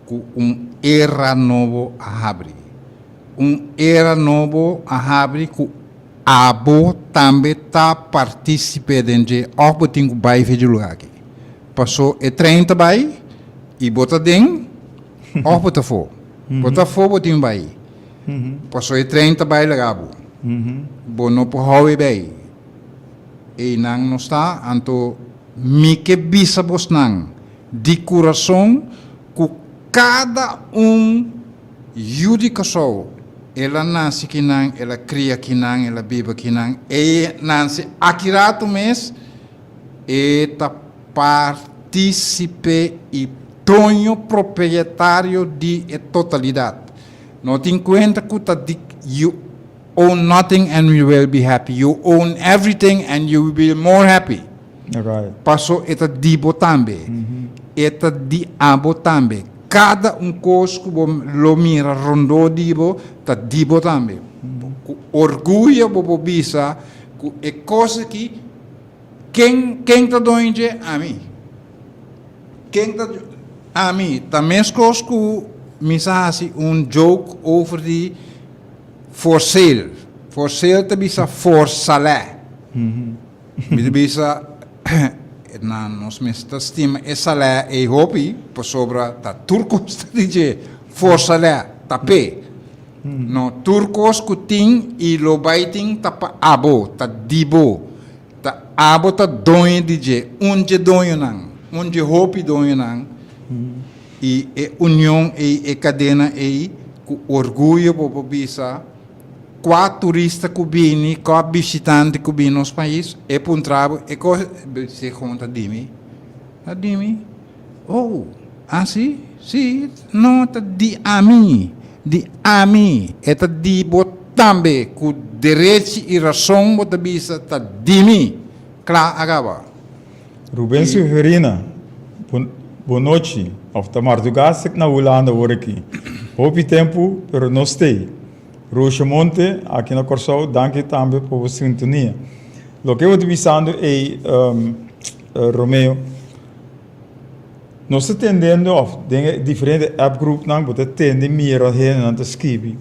ku un era nobo a habri. Un era nobo a habri ku abo tambe ta partísipe den dje òf bo tin ku bai for di lugá aki. Pasó e trein ta bai i bo ta den òf bo ta afó. Bo ta afó bo tin bai. Paso e trein ta bai laga bo. Bo no por hou e bay. Eynan nos ta, anto mi ke bisa bosnan di kurason ku kada un yu di Kòrsou, el a nase kinan, el a kria kinan, el a biba kinan, e nase aki ratu mes, e ta partísipe i doño propietario di e totalidat. No tin kuenta ku ta di you own nothing and you will be happy, you own everything and you will be more happy. Right. Paso e ta di bo tambe. E ta di abo tambe. Kada un kos ku bo lo mira rondó di bo ta di bo tambe. Ku orguyo bo por bisa ku e kos aki ken ken ta doño dje? Ami. Ken ta Ami ta meskos ku mi sa hasi un joke over di for sale. For sale ta bisa for salè. Mi ta bisa na nos mes ta stima e salè ei hopi pasobra ta tur kos ta di dje for salè ta p'e. No tur kos ku tin i lo bai tin ta pa abo, ta di bo. Ta abo ta doño di dje, un dje doñonan, un dje hopi doñonan, i e union ei, e kadena ei, ku orguyo bo por bisa, kua turista ku bini, kua bishitante ku bini nos pais, e puntra bo, e kos, si kon ta di mi, ta di mi, oh, asi, si, no, ta di ami, di ami, e ta di bo tambe, ku derechi i rason bo ta bisa ta di mi. Kla a kaba. Ruben Severina, Bon nochi, of ta mardugá sek na Hulanda awor aki. Hopi tempu, pero nos stay. Roosje Monte, aki na Kòrsou, danki tambe pa bo sintonia. Loke bo ta bisando ei, Romeo, nos ta tendendo of den e diferente app groupnan bo ta tende mira hendenan ta skibi.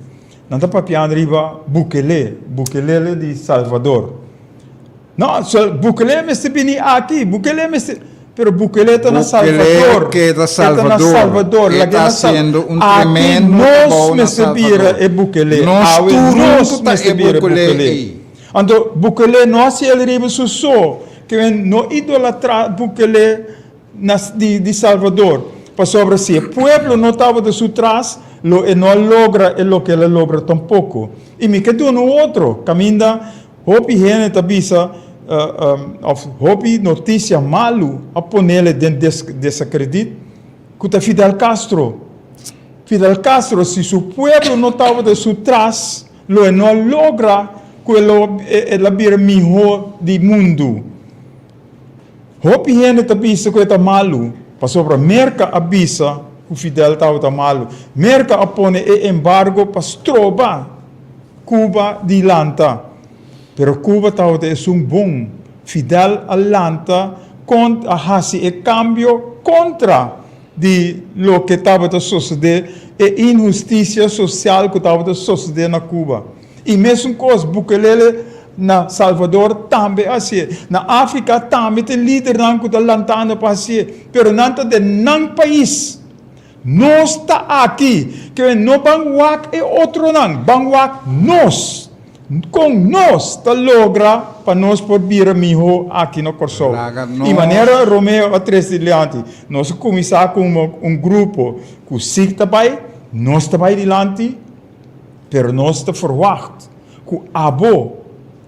Nan ta papiando riba Bukele, Bukelele di Salvador. No, so Bukele mester bini aki, Bukele mester, pero Bukele ta na Salvador. Bukele keda E ta na Salvador. Salvador, E lag'e ta na Sal- haciendo un Aki tremendo nos trabou na mester bira Salvador. e Bukele. Nos Awe tur nos huntu ta mester e bira Bukele Bukele. ei. Anto Bukele no hasi el riba su so, ke men no idolatra Bukele na di di Salvador, pasobra si e pueblo no tabata su tras, lo e no a logra e loke el a logra tampoko. I mi ke duna un otro kaminda hopi hende ta bisa òf hopi notisia malu a ponele den desakredit, ku ta Fidel Castro. Fidel Castro, si su pueblo no tabata su tras, Lo e no a logra ku e lo el a bira mihó di mundu. Hopi hende ta bisa ku e ta malu, pasobra Merka a bisa ku Fidel tabata malu. Merka a pone e embargo pa stroba Cuba di lanta. Pero Cuba tabata esun bon. Fidel a lanta kont a hasi e kambio kontra di loke tabata sosodé, e inhustisia sosial ku tabata sosodé na Cuba. I mesun kos Bukelele na Salvador tambe a hasié. Na Afrika tambe tin lidernan ku ta lantando pa hasié, pero nan ta den nan pais. Nos ta aki, ke no ban wak e otronan, ban wak nos. Kon nos ta logra pa nos por bira mihó aki na Kòrsou? I manera Romeo a trese dilanti, nos a kuminsá ku un grupo ku sí ta bai, nos ta bai dilanti, pero nos ta ferwagt ku abo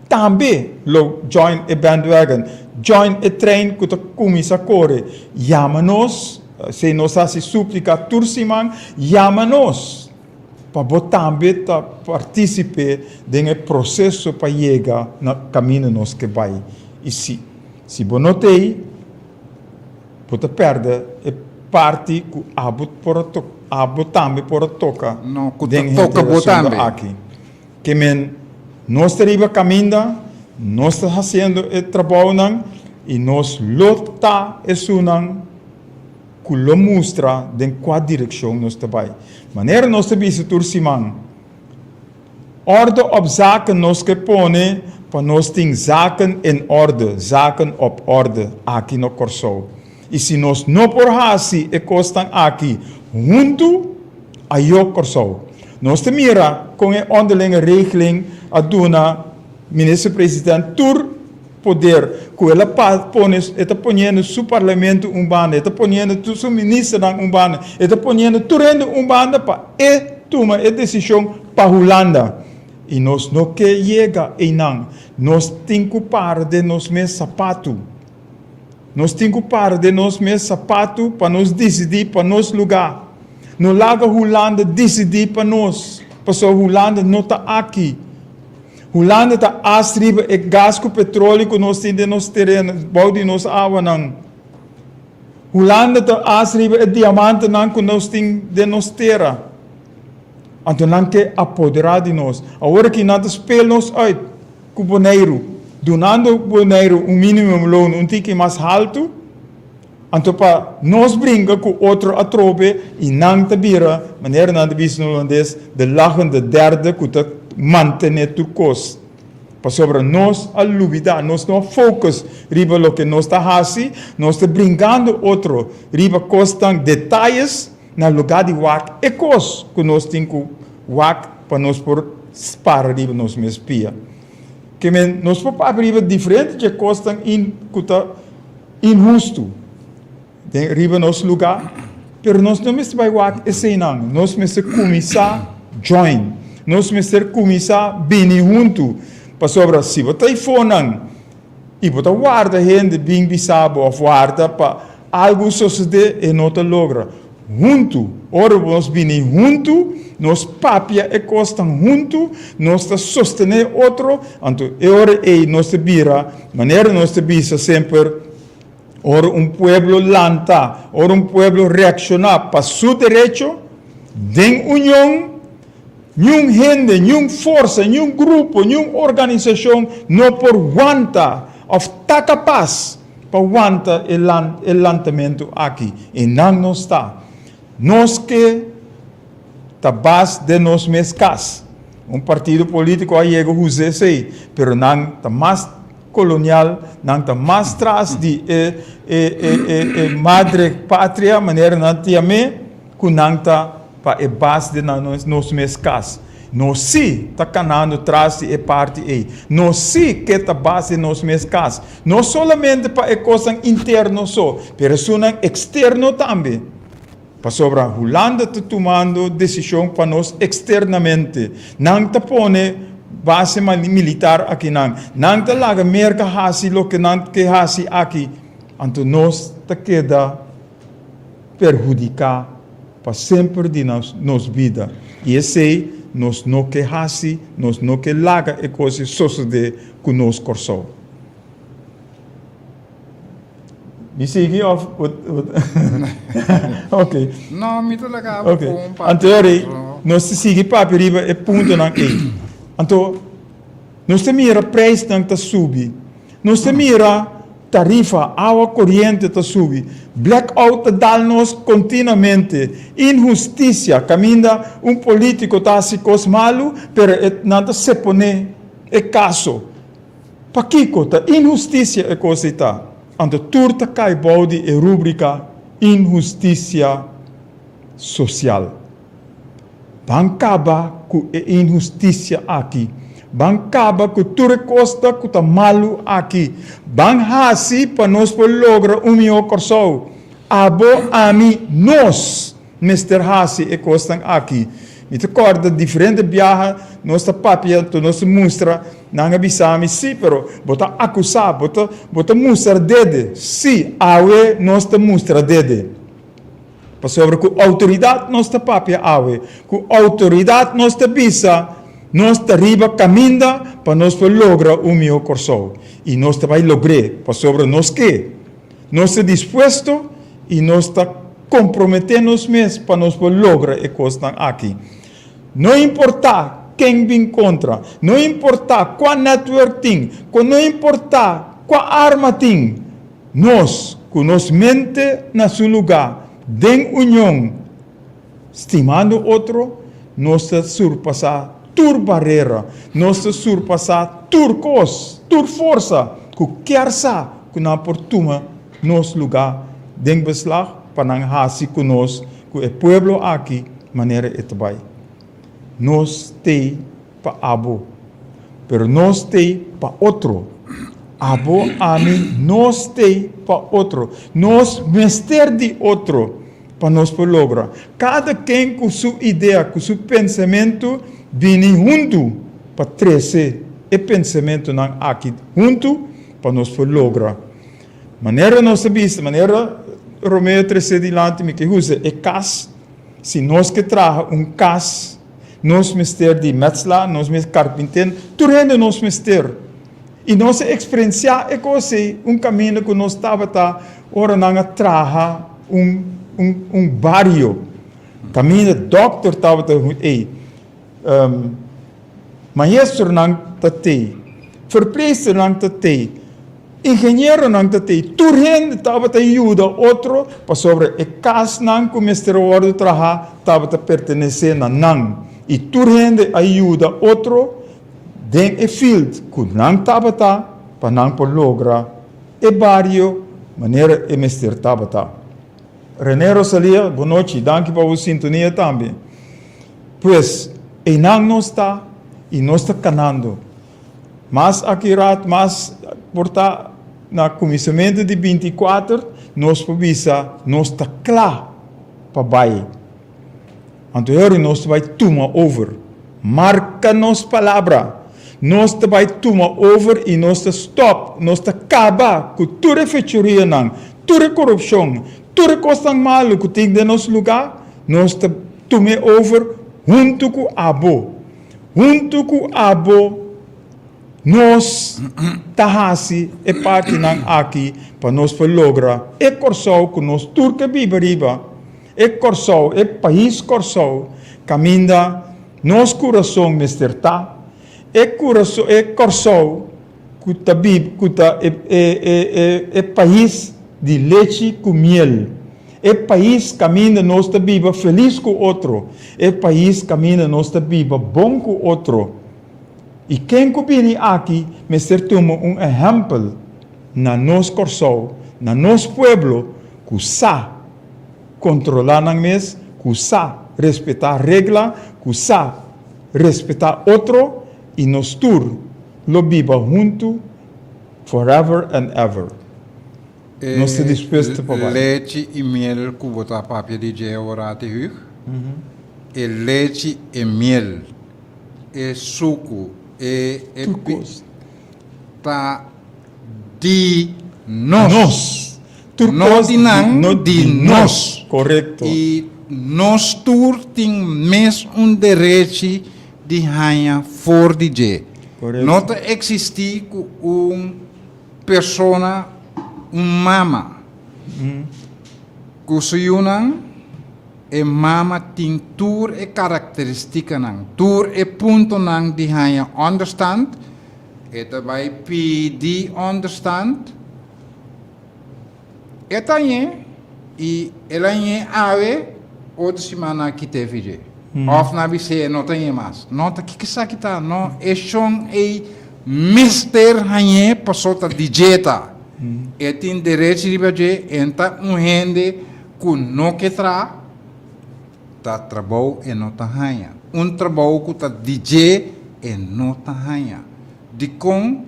tambe lo join e bandwagon, join e trein ku ta kuminsá kore. Yama nos, si nos hasi súplika tur siman, yama nos. Pa bo tambe ta partísipe den e proseso pa yega na kaminda nos ke bai. I si si bo no t'ei, bo ta pèrdè e parti ku abo por a abo tambe por a toka No, ku ta den toka henter bo asuntu tambe. aki. Ke men nos ta riba kaminda. Nos ta hasiendo e trabounan i nos lo ta esunnan ku lo mustra den kua direkshon nos ta bai. Manera nos ta bisa tur siman, Orde op zaken nos ke pone pa nos tin zaken in orde, zaken op orde, aki na Kòrsou. I si nos no por hasi e kosnan aki huntu, ayó Kòrsou. Nos ta mira kon e onderlinge regeling a duna Minister President tur poder ku el a pone, e ta poniendo su parlamento un banda, e ta poniendo tur su ministernan un banda, e ta poniendo tur hende un banda pa e tuma e desishon pa Hulanda. I nos no ke yega einan. Nos tin ku para den nos mes sapatu. Nos tin ku para den nos mes sapatu pa nos disidí pa nos lugá. No laga Hulanda disidí pa nos, pasobra Hulanda no ta aki. Hulanda ta as riba e gas ku petroli ku nos tin den nos tereno, bou di nos awanan. Hulanda ta as riba e diamantenan ku nos tin den nos tera. Anto nan ke apoderá di nos. Awor aki nan ta speel nos uit ku Boneiru, dunando Boneiru un minimumloon un tiki mas haltu. Anto pa nos bringa ku otro atrobe i nan ta bira, manera nan ta bisa na hulandes, de lachende derde ku ta mantené tur kos. Pasobra nos a lubidá, nos no a focus riba loke nos ta hasi, nos ta bringando otro riba kosnan, detayes, na lugá di wak e kos ku nos tin ku wak pa nos por para riba nos mes pia. Ke men nos por papia riba diferente dje kosnan ku ta Inhustu den riba nos lugá, pero nos no mester bai wak eseinan. Nos mester kuminsá join. Nos mester kuminsá bini huntu. Pasobra si bo ta eifonan i bo ta warda hende bin bisa bo òf warda pa algu sosodé, e no ta logra. Huntu, ora nos bini huntu, nos papia e kosnan huntu, nos ta sostené otro, anto e ora ei nos ta bira, manera nos ta bisa semper, ora un pueblo lanta, ora un pueblo reakshoná pa su derecho, den union, niun hende, niun forsa, niun grupo, niun organisashon no por wanta òf ta kapas Pa wanta e e lantamentu aki, i nan nos ta. Nos ke ta bas den nos mes kas. Un partido politico a yega usa esei, pero nan ta mas kolonial, nan ta mas tras di e e e e e madre patria, manera nan ta yam'é, ku nan ta pa e bas den nan nos mes kas. Nos sí ta kanando tras di e parti ei. Nos sí ke ta bas den nos mes kas. No solamente pa e kosnan interno so, pero esunnan eksterno tambe. Pasobra Hulanda ta tumando desishon pa nos eksternamente. Nan ta pone base militar akinan. Nan ta laga Merka hasi loke nan ke hasi aki. Anto nos ta keda perhudiká pa semper di nos bida. I esei nos no ke hasi, nos no ke laga e kos ei sosodé ku nos Kòrsou. Mi sigui òf Ok. No, mi ta laga bo kon papia. Anto ora nos ta sigui papia riba e puntonan ei. Anto nos ta mira preisnan ta subi. Nos ta mira tarifa awa koriente ta subi, blackout ta dal nos kontinuamente, inhustisia kaminda un politiko ta hasi kos malu pero e nan ta seponé e kaso. Pakiko ta inhustisia e kos ei ta? Anto tur ta kai bou di e rubrika inhustisia sosial. Ban kaba ku e inhustisia aki. Ban kaba ku tur e kosnan ku ta malu aki. Ban hasi pa nos por logra un mihó Kòrsou. Abo, ami, nos mester hasi e kosnan aki. Mi ta kòrda diferente biaha nos ta papia anto nos ta mustra, nan a bisa mi, sí, pero bo ta akusá, bo ta bo ta mustra dede. Sí, awe nos ta mustra dede. Pasobra ku outoridat nos ta papia awe, ku outoridat nos ta bisa, nos ta riba kaminda pa nos por logra un mihó Kòrsou. I nos ta bai logr'é, pasobra nos ke. Nos ta dispuesto i nos ta komprometé nos mes pa nos por logra e kosnan aki. No importá. ken bin kontra, no importá kua network tin, no importá kua arma tin, nos ku nos mente na su lugá, den union, stimando otro, nos ta surpasá tur barera, nos ta surpasá tur kos, tur forsa ku kier sa ku nan por tuma nos lugá den beslag pa nan hasi ku nos, ku e pueblo aki manera e ta bai. Nos t'ei pa abo, pero nos t'ei pa otro. Abo, ami, nos t'ei pa otro. Nos mester di otro pa nos por logra. Kada ken ku su idea, ku su pensamentu bini huntu pa trese e pensamentunan aki huntu pa nos por logra. Manera nos a bisa, manera Romeo a trese dilanti, mi ke usa e kas. Si nos ke traha un kas, nos mester di metsla, nos mester karpinter, tur hende nos mester. I nos a eksperensiá e kos ei un kaminda ku nos tabata ora nan a traha un un un bario. Kaminda dòkter tabata ei. Maestronan ta tei, verpleegsternan ta tei, ingenieronan ta tei, tur hende tabata yuda otro pasobra e kasnan ku mester a wòrdu traha tabata pertenesé na nan i tur hende a yuda otro den e field ku nan tabata pa nan por logra e bario manera e mester tabata. Rene Rosalia, bonochi, danki pa bo sintonia tambe. Pues, einan nos ta i nos ta kanando. Mas akirat, mas por ta na kuminsamentu di 24, nos por bisa nos ta kla pa bai. Anto e ora nos ta bai tuma over. Marka nos palabra. Nos ta bai tuma over i nos ta stòp, nos ta kaba ku tur e fechorianan, tur e korupshon, tur e kosnan malu ku tin den nos lugá. Nos ta tum'é over huntu ku abo. Huntu ku abo nos ta hasi e partinan aki pa nos por logra e Kòrsou ku nos tur ke biba riba, e Kòrsou, e pais Kòrsou kaminda nos kurason mester ta, e kurason, e Kòrsou ku ta bib, ku ta e e e e pais di lechi ku miel. E pais kaminda nos ta biba felis ku otro, e pais kaminda nos ta biba bon ku otro. I ken ku bini aki mester tuma un ehèmpel na nos Kòrsou, na nos pueblo ku sa kontrolá nan mes, ku sa respetá regla, ku sa respetá otro i nos tur lo biba huntu forever and ever. Nos ta dispuesto pa bai. E lechi i miel ku bo ta papia di dje ora te hug, e lechi e miel, e suku, e e Tur kos. Ta di nos. Nos. Tur No kos di nan, no di di nos. nos. Korekto. I nos tur tin mes un derechi di haña for di dje. Korekto. No ta eksistí ku un Persona, un mama ku su yunan, e mama tin tur e karakteristikanan, tur e puntonan di haña ònderstant, e ta bai pidi ònderstant, e ta hañ'é i el a hañ'é awe, otro siman nan a kit'é fi dje. Òf nan a bis'é e no ta hañ'é mas. No ta kiko esaki ta, no, e shon ei mester hañ'é paso ta di dje ta. E tin derechi riba dje, e ta un hende ku no ke traha, ta trabou e no ta haña. Un trabou ku ta di dje e no ta haña. Dikon?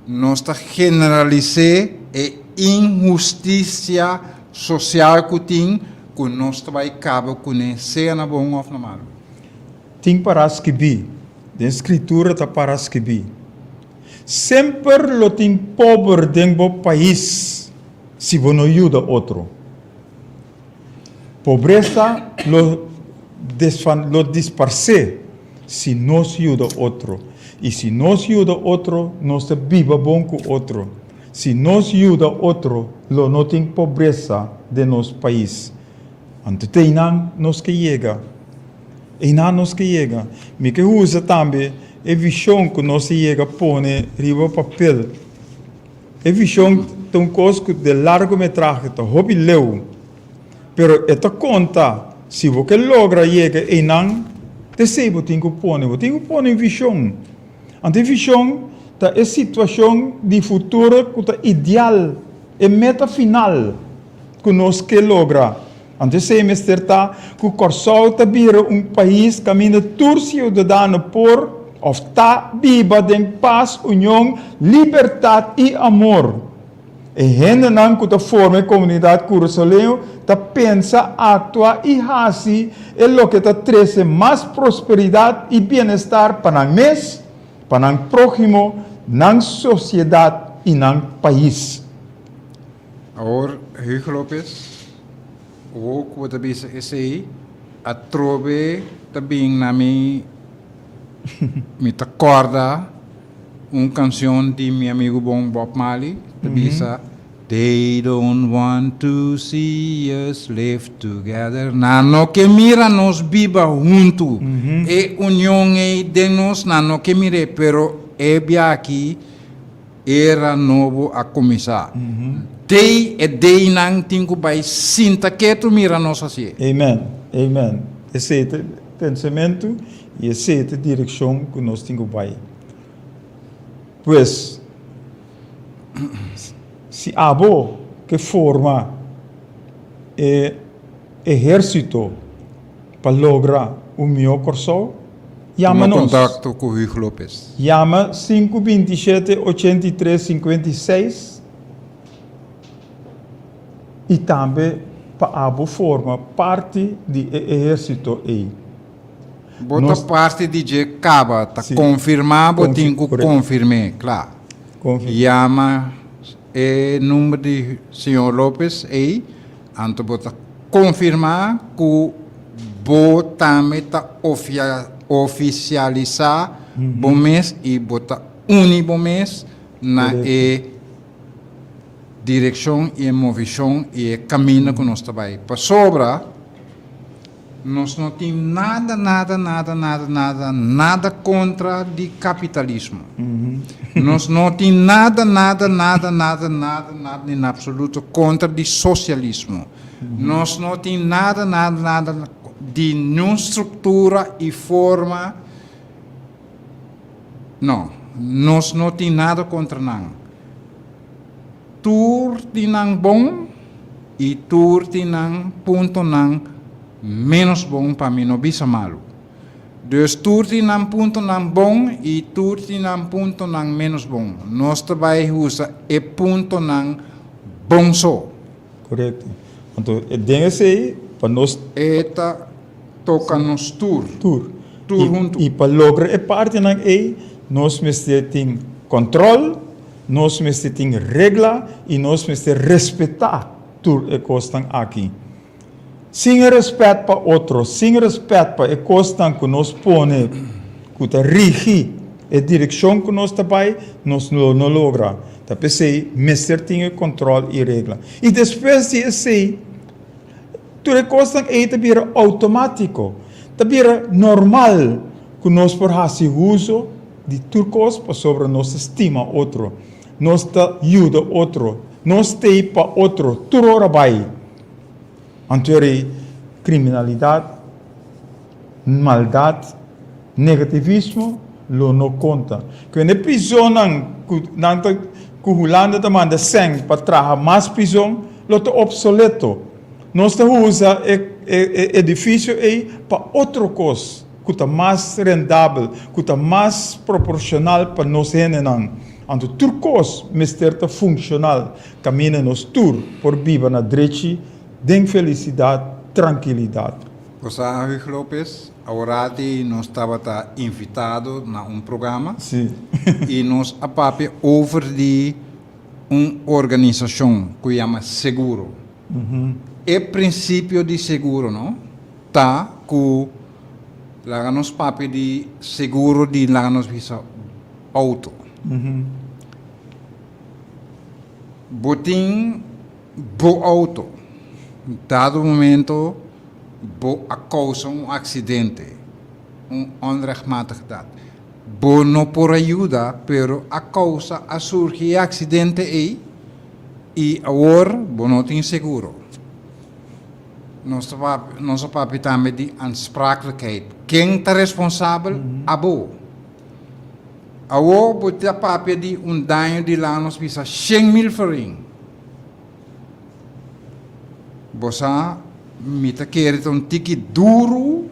Nos ta generalis'é e inhustisia sosial ku tin ku nos ta bai kaba kuné sea na bon òf na malu. Tin pará skibí, den Skritura ta pará skibí, Semper lo tin pober den bo pais si bo no yuda otro. Pobresa lo lo disparsé si nos yuda otro. I si nos yuda otro, nos ta biba bon ku otro. Si nos yuda otro, lo no tin pobresa den nos pais. Anto te einan nos ke yega. Einan nos ke yega. Mi ke usa tambe e vishon ku nos a yega pone riba papel. E vishon ta un kos ku den largometrahe ta hopi leu, pero e ta konta si bo ke logra yega einan, t'esei bo tin ku pone. Bo tin ku pone un vishon. Anto e vishon ta e situashon di futuro ku ta ideal, e meta final ku nos ke logra. Anto esei mester ta ku Kòrsou ta bira un pais kaminda tur siudadano por òf ta biba den pas, union, libertat i amor. E hendenan ku ta forma e komunidat kurasoleño ta pensa, aktua i hasi e loke ta trese mas prosperidat i bienestar pa nan mes, pa nan próhimo, nan sosiedat i nan pais. Awor Hugo Lopez, awor ku bo ta bisa esei, atrobe ta bin na mi, mi ta kòrda un kanshon di mi amigu bon Bob Marley, ta bisa, They don't want to see us live together. Nan no ke mira nos biba huntu. E union ei den nos, nan no ke mir'é, pero e biaha aki Era nobo a kuminsá. Dei e deinan tin ku bai sinta ketu mira nos hasié. Amen, amen. Esei ta e pensamentu i esei ta e direkshon ku nos tin ku bai. Pues, si abo ke forma e ehérsito pa logra un mihó Kòrsou, yama Tuma nos. kontakto ku Huig Lopez. Yama sinku 27 83 56 i tambe pa abo forma parti di e ehérsito ei. Bo ta Nos. parti di dje kaba, ta Si. konfirmá bo Konfi, tin ku korekto. konfirm'é, kla. Konfirm'é. Yama e number di señor Lopez ei, anto bo ta Konfirmá ku bo tambe ta ofisialisá bo mes i bo ta uni bo mes na e direkshon i e movishon i e kaminda ku nos ta bai. Pasobra nos no tin nada, nada, nada, nada, nada, nada kontra di kapitalismo. Nos no tin nada, nada, nada, nada, nada, nada en absoluto kontra di sosialismo. Nos no tin nada, nada, nada di niun struktura i forma, no, nos no tin nada kontra nan. Tur tin nan bon i tur tin nan puntonan ménos bon, pa mi no bisa malu. Dus tur tin nan puntonan bon i tur tin nan puntonan ménos bon. Nos ta bai usa e puntonan bon so. Korekto. Anto den esei pa nos. E ta toka nos tur. Tur. Tur huntu. I pa logra e partinan ei nos mester tin kòntròl, nos mester tin regla i nos mester respetá tur e kosnan aki. Sin e rèspèt pa otro, sin rèspèt pa e kosnan ku nos pone ku ta rigi e direkshon ku nos ta bai, nos lo no logra. Ta p'esei mester tin e kòntròl i regla. I despues di esei, tur e kosnan ei ta bira outomátiko, ta bira normal ku nos por hasi uso di tur kos pasobra nos ta stima otro, nos ta yuda otro, nos t'ei pa otro tur ora bai. Anto eri kriminalidat, maldat, negativismo lo no konta. Ku e prizonnan ku nan ta ku Hulanda ta manda sèn pa traha mas prizon lo ta opsoleto. Nos ta usa e e edifisio ei pa otro kos ku ta mas rendabel, ku ta mas proporshonal pa nos hendenan. Anto tur kos mester ta funshonal. Kaminda nos tur por biba na drechi den felisidat, trankilidat. Bo sa, Huig Lopez, aworati nos tabata invitado na un programa i nos a papia over di un organisashon ku yama Seguro. E prinsipio di seguro no ta ku laga nos papia di seguro di laga nos bisa outo. Bo tin bo auto. Dado momento bo a causa un accidente. Un onrechtmatige daad. Bo no por a yuda, pero a kousa a surgi e aksidente ei i awor bo no tin seguro. Nos ta papia, nos a papia tambe di aansprakelijkheid. Ken ta responsabel? Abo. Awor bo ta papia di un daño di laga nos bisa 100.000 florin. Bo sa, mi ta kere ta un tiki duru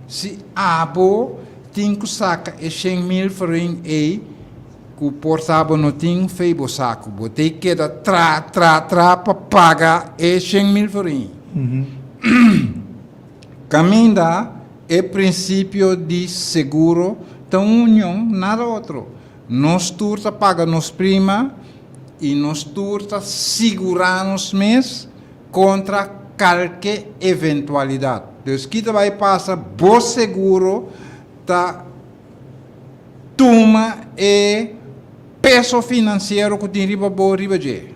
si abo tin ku saka e 100.000 florin ei ku por ta bo no tin fe bo saku. Bo tei keda tra, tra, tra pa paga e 100.000 florin. Kaminda e prinsipio di seguro ta un union, nada otro. Nos tur ta paga nos prima i nos tur ta sigurá nos mes kontra kalke eventualidat. Dus ki ta bai pasa, bo seguro ta tuma e peso finansiero ku tin riba bo riba dje.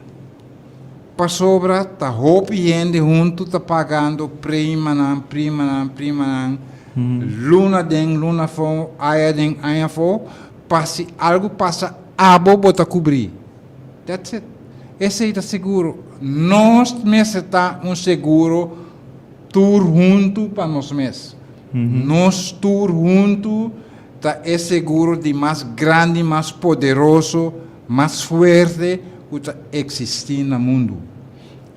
Pasobra ta hopi hende huntu ta pagando primanan, primanan, primanan, luna den, luna afó, aña den, aña afó, pa si algu pasa abo bo ta kubrí. That's it. Esei ta seguro. Nos mester ta un seguro tur huntu pa nos mes. Nos tur huntu ta e seguro di mas grandi, mas poderoso, mas fuerte ku ta eksistí na mundu.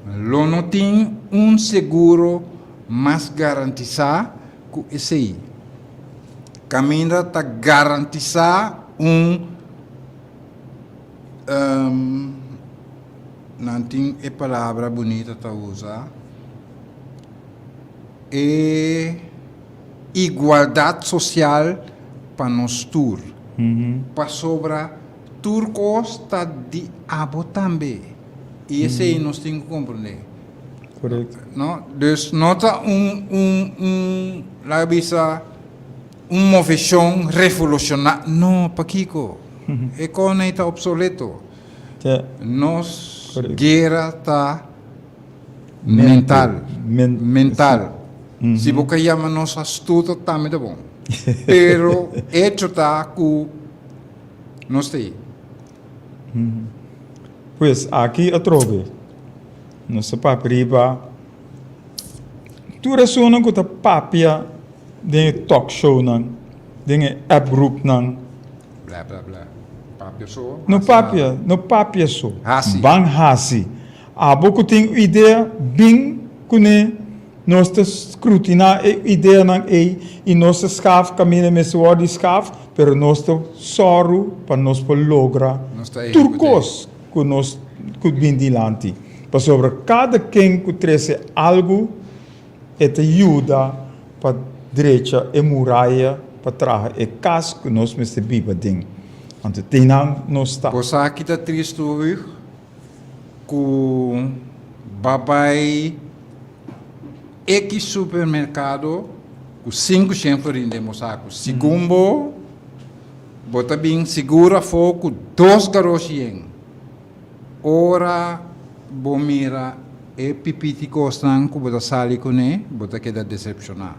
Lo no tin un seguro mas garantisá ku esei. Kaminda ta garantisá un, nan tin e palabra bunita ta usa, e igualdat sosial pa nos tur. Pasobra tur kos ta di abo tambe. I esei nos tin ku komprendé. Korekto. No? Dus no ta un, un, un, laga bisa, un moveshon revolushona-, no, pakiko? E kos ei ta opsoleto. Nos guera ta mental. Mental. Si bo ka yama nos astuto tambe ta bon. Pero echo ta ku nos ta ei. Pues aki atrobe nos ta papia riba tur esunnan ku ta papia den e talk shownan, den e app groupnan. Bla bla bla. Papia so. No papia, no papia so. Hasi. Ban hasi. Abo ku tin un idea, bin kuné, nos ta skrutiná e ideanan ei i nos ta skaf kaminda mester wòrdu di skaf, pero nos ta sòru pa nos por logra tur kos ku nos ku bin dilanti. Pasobra kada ken ku trese algu e ta yuda pa drecha e muraya pa traha e kas ku nos mester biba den. Anto te nan nos ta. Bo sa ki ta tristu Huig? Ku ba bai eki supermerkado ku sinku shen florin den bo saku. Segun bo, bo ta bin sigur afó ku dos garoshi yen. Ora bo mira e pipiti kosnan ku bo ta sali kuné, bo ta keda desepshoná.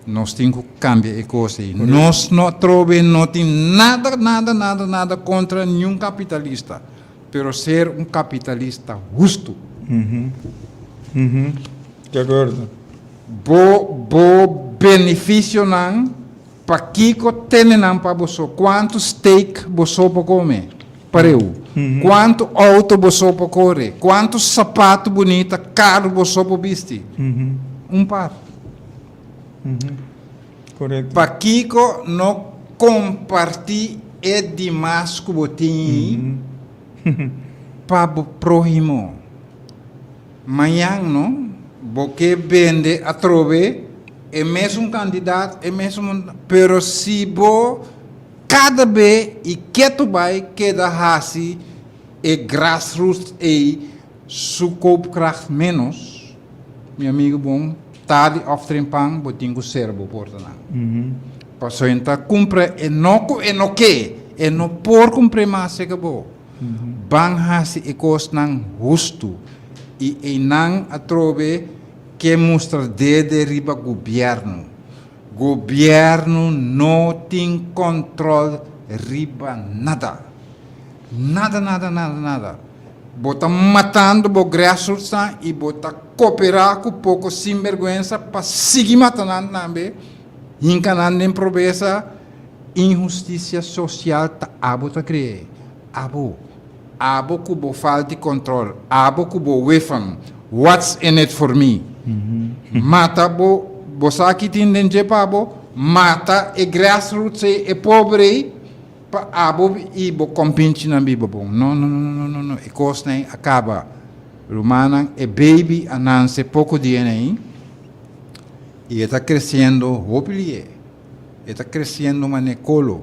Nos tin ku kambia e kos ei. Nos no atrobe no tin nada, nada, nada, nada kontra niun kapitalista, pero ser un kapitalista hustu. Di akuerdo. Bo bo benefisionan Pakiko tene nan pa boso? Kuantu steak boso por kome? Pareu. Kuantu outo boso por kore? Kuantu sapatu bunita karu boso por bisti? Un par. Korekto. Pakiko no kompartí e dimas ku bo tin pa bo próhimo? Mañan no, bo ke bende atrobe e mesun kantidat, e mesun, pero si bo kada be i ketu bai keda hasi e grassroots ei su koopkracht menos, mi amigo bon, tardi of trempan bo tin ku sera bo portanan. Pasobra e ta kumpra e no ku e no ke, e no por kumpra e mas seka bo. Ban hasi e kosnan hustu, i einan atrobe ke mustra dede riba gobièrnu. Gobièrnu no tin kòntròl riba nada. Nada, nada, nada, nada. Bo ta matando bo grassrootsnan i bo ta koperá ku poko sinbèrgwensa pa sigui mata nan tambe, hinka nan den probesa. Inhustisia sosial ta abo ta kre'é. Abo. Abo ku bo falta di kòntròl. Abo ku bo wefan. What's in it for me? Mata bo, bo sa ki tin den dje pa bo? Mata e grassroots ei, e pober ei, pa abo i bo kompinchinan biba bon. No, no, no, no, no, no. E kosnan ei a kaba. Rumannan, e baby a nanse poko dianan ei i e ta kresiendo hopi lié. E ta kresiendo manera kolo.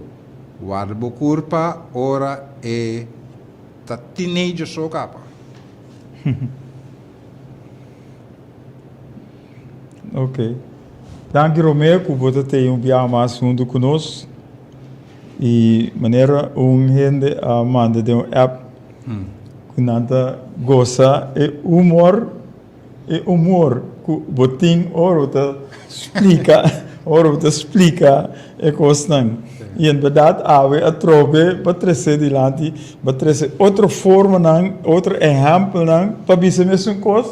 Warda bo kurpa ora e ta teenager so kapa. Ok. Danki Romeo ku bo ta tei un biaha mas huntu ku nos. I manera un hende a manda den un app ku nan ta gosa e humor E humor ku bo tin ora bo ta splika, ora bo ta splika e kosnan. I en bèrdat awe atrobe bo a trese dilanti, bo a trese otro formanan, otro ehèmpelnan pa bisa mesun kos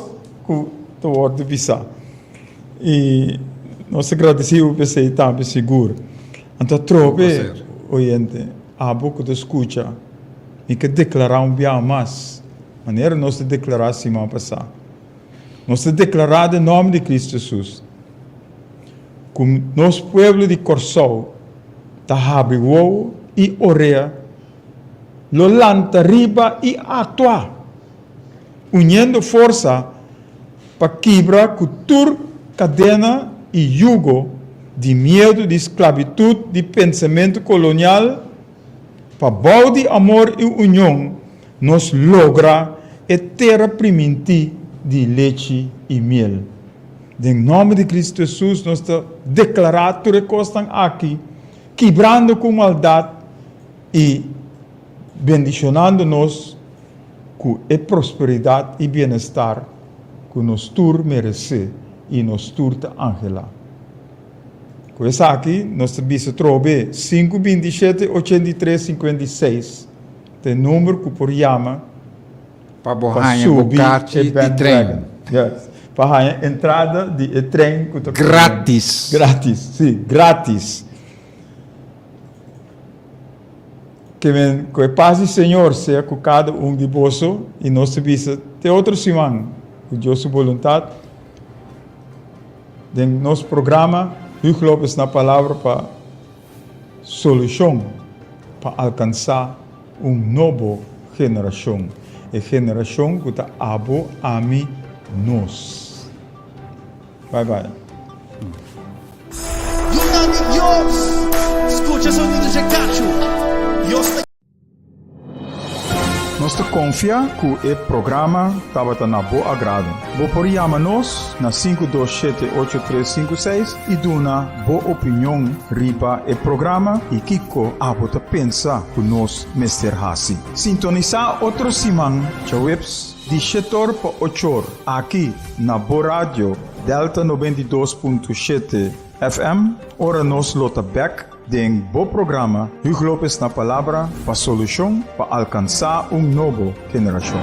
ku ta wòrdu bisá. I nos ta gradisí bo p'esei tambe sigur. Anto atrobe, oyente, abo ku ta skucha, mi ke deklará un biaha mas. Manera nos ta deklará siman pasá, nos ta deklará den nòmber di Kristu Hesus ku nos pueblo di Kòrsou ta habri wowo i orea, lo lanta riba i aktua, uniendo forsa pa kibra ku tur kadena i yugo di miedu di sklabitut di pensamentu kolonial, pa bou di amor i union Nos logra e tera primintí di lechi i miel. Den nòmber di Kristu Hesus nos ta deklará tur e kosnan aki, kibrando ku maldat i bendishonando nos ku e prosperidat i bienestar ku nos tur meresé i nos tur ta anhelá. Ku esaki nos ta bisa trobe sinku 27 83 56. Ta e number ku por yama Pa bo pa haña bo subi karchi e di bandwagon. tren. Yes. Pa haña entrada di e tren ku ta kore. Gratis. Gratis, si, gratis. Ke men ku e pas di Señor sea ku kada un di boso i nos ta bisa te otro siman ku Dios su boluntat den nos programa Huug Lopez na Palabra pa Solushon pa alkansá un nobo generashon, e generashon ku ta abo, ami, nos. Bye bye. Yunan di Dios, skucha sonido dje kachu. Dios ta. Nos ta konfia ku e programa tabata na bo agrado. Bo por yama nos na 527 8356 i duna bo opinion riba e programa i kiko abo ta pensa ku nos mester hasi. Sintonisá otro siman djaweps di shetor pa ochor aki na bo radio Delta 92.7 FM ora nos lo ta bèk Den bo programa Huug Lopez na Palabra pa solushon pa alkansá un nobo generashon.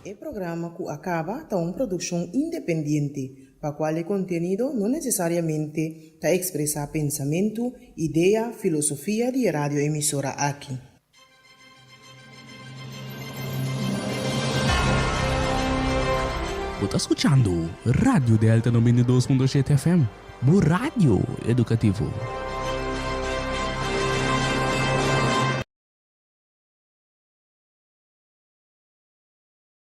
E programa ku a kaba ta un produkshon independiente, pa kual e kontenido no nesesariamente ta ekspresá pensamentu, idea, filosofia di e radioemisora aki. Bo ta skuchando Radio Delta 92.7 FM, bo radio edukativo.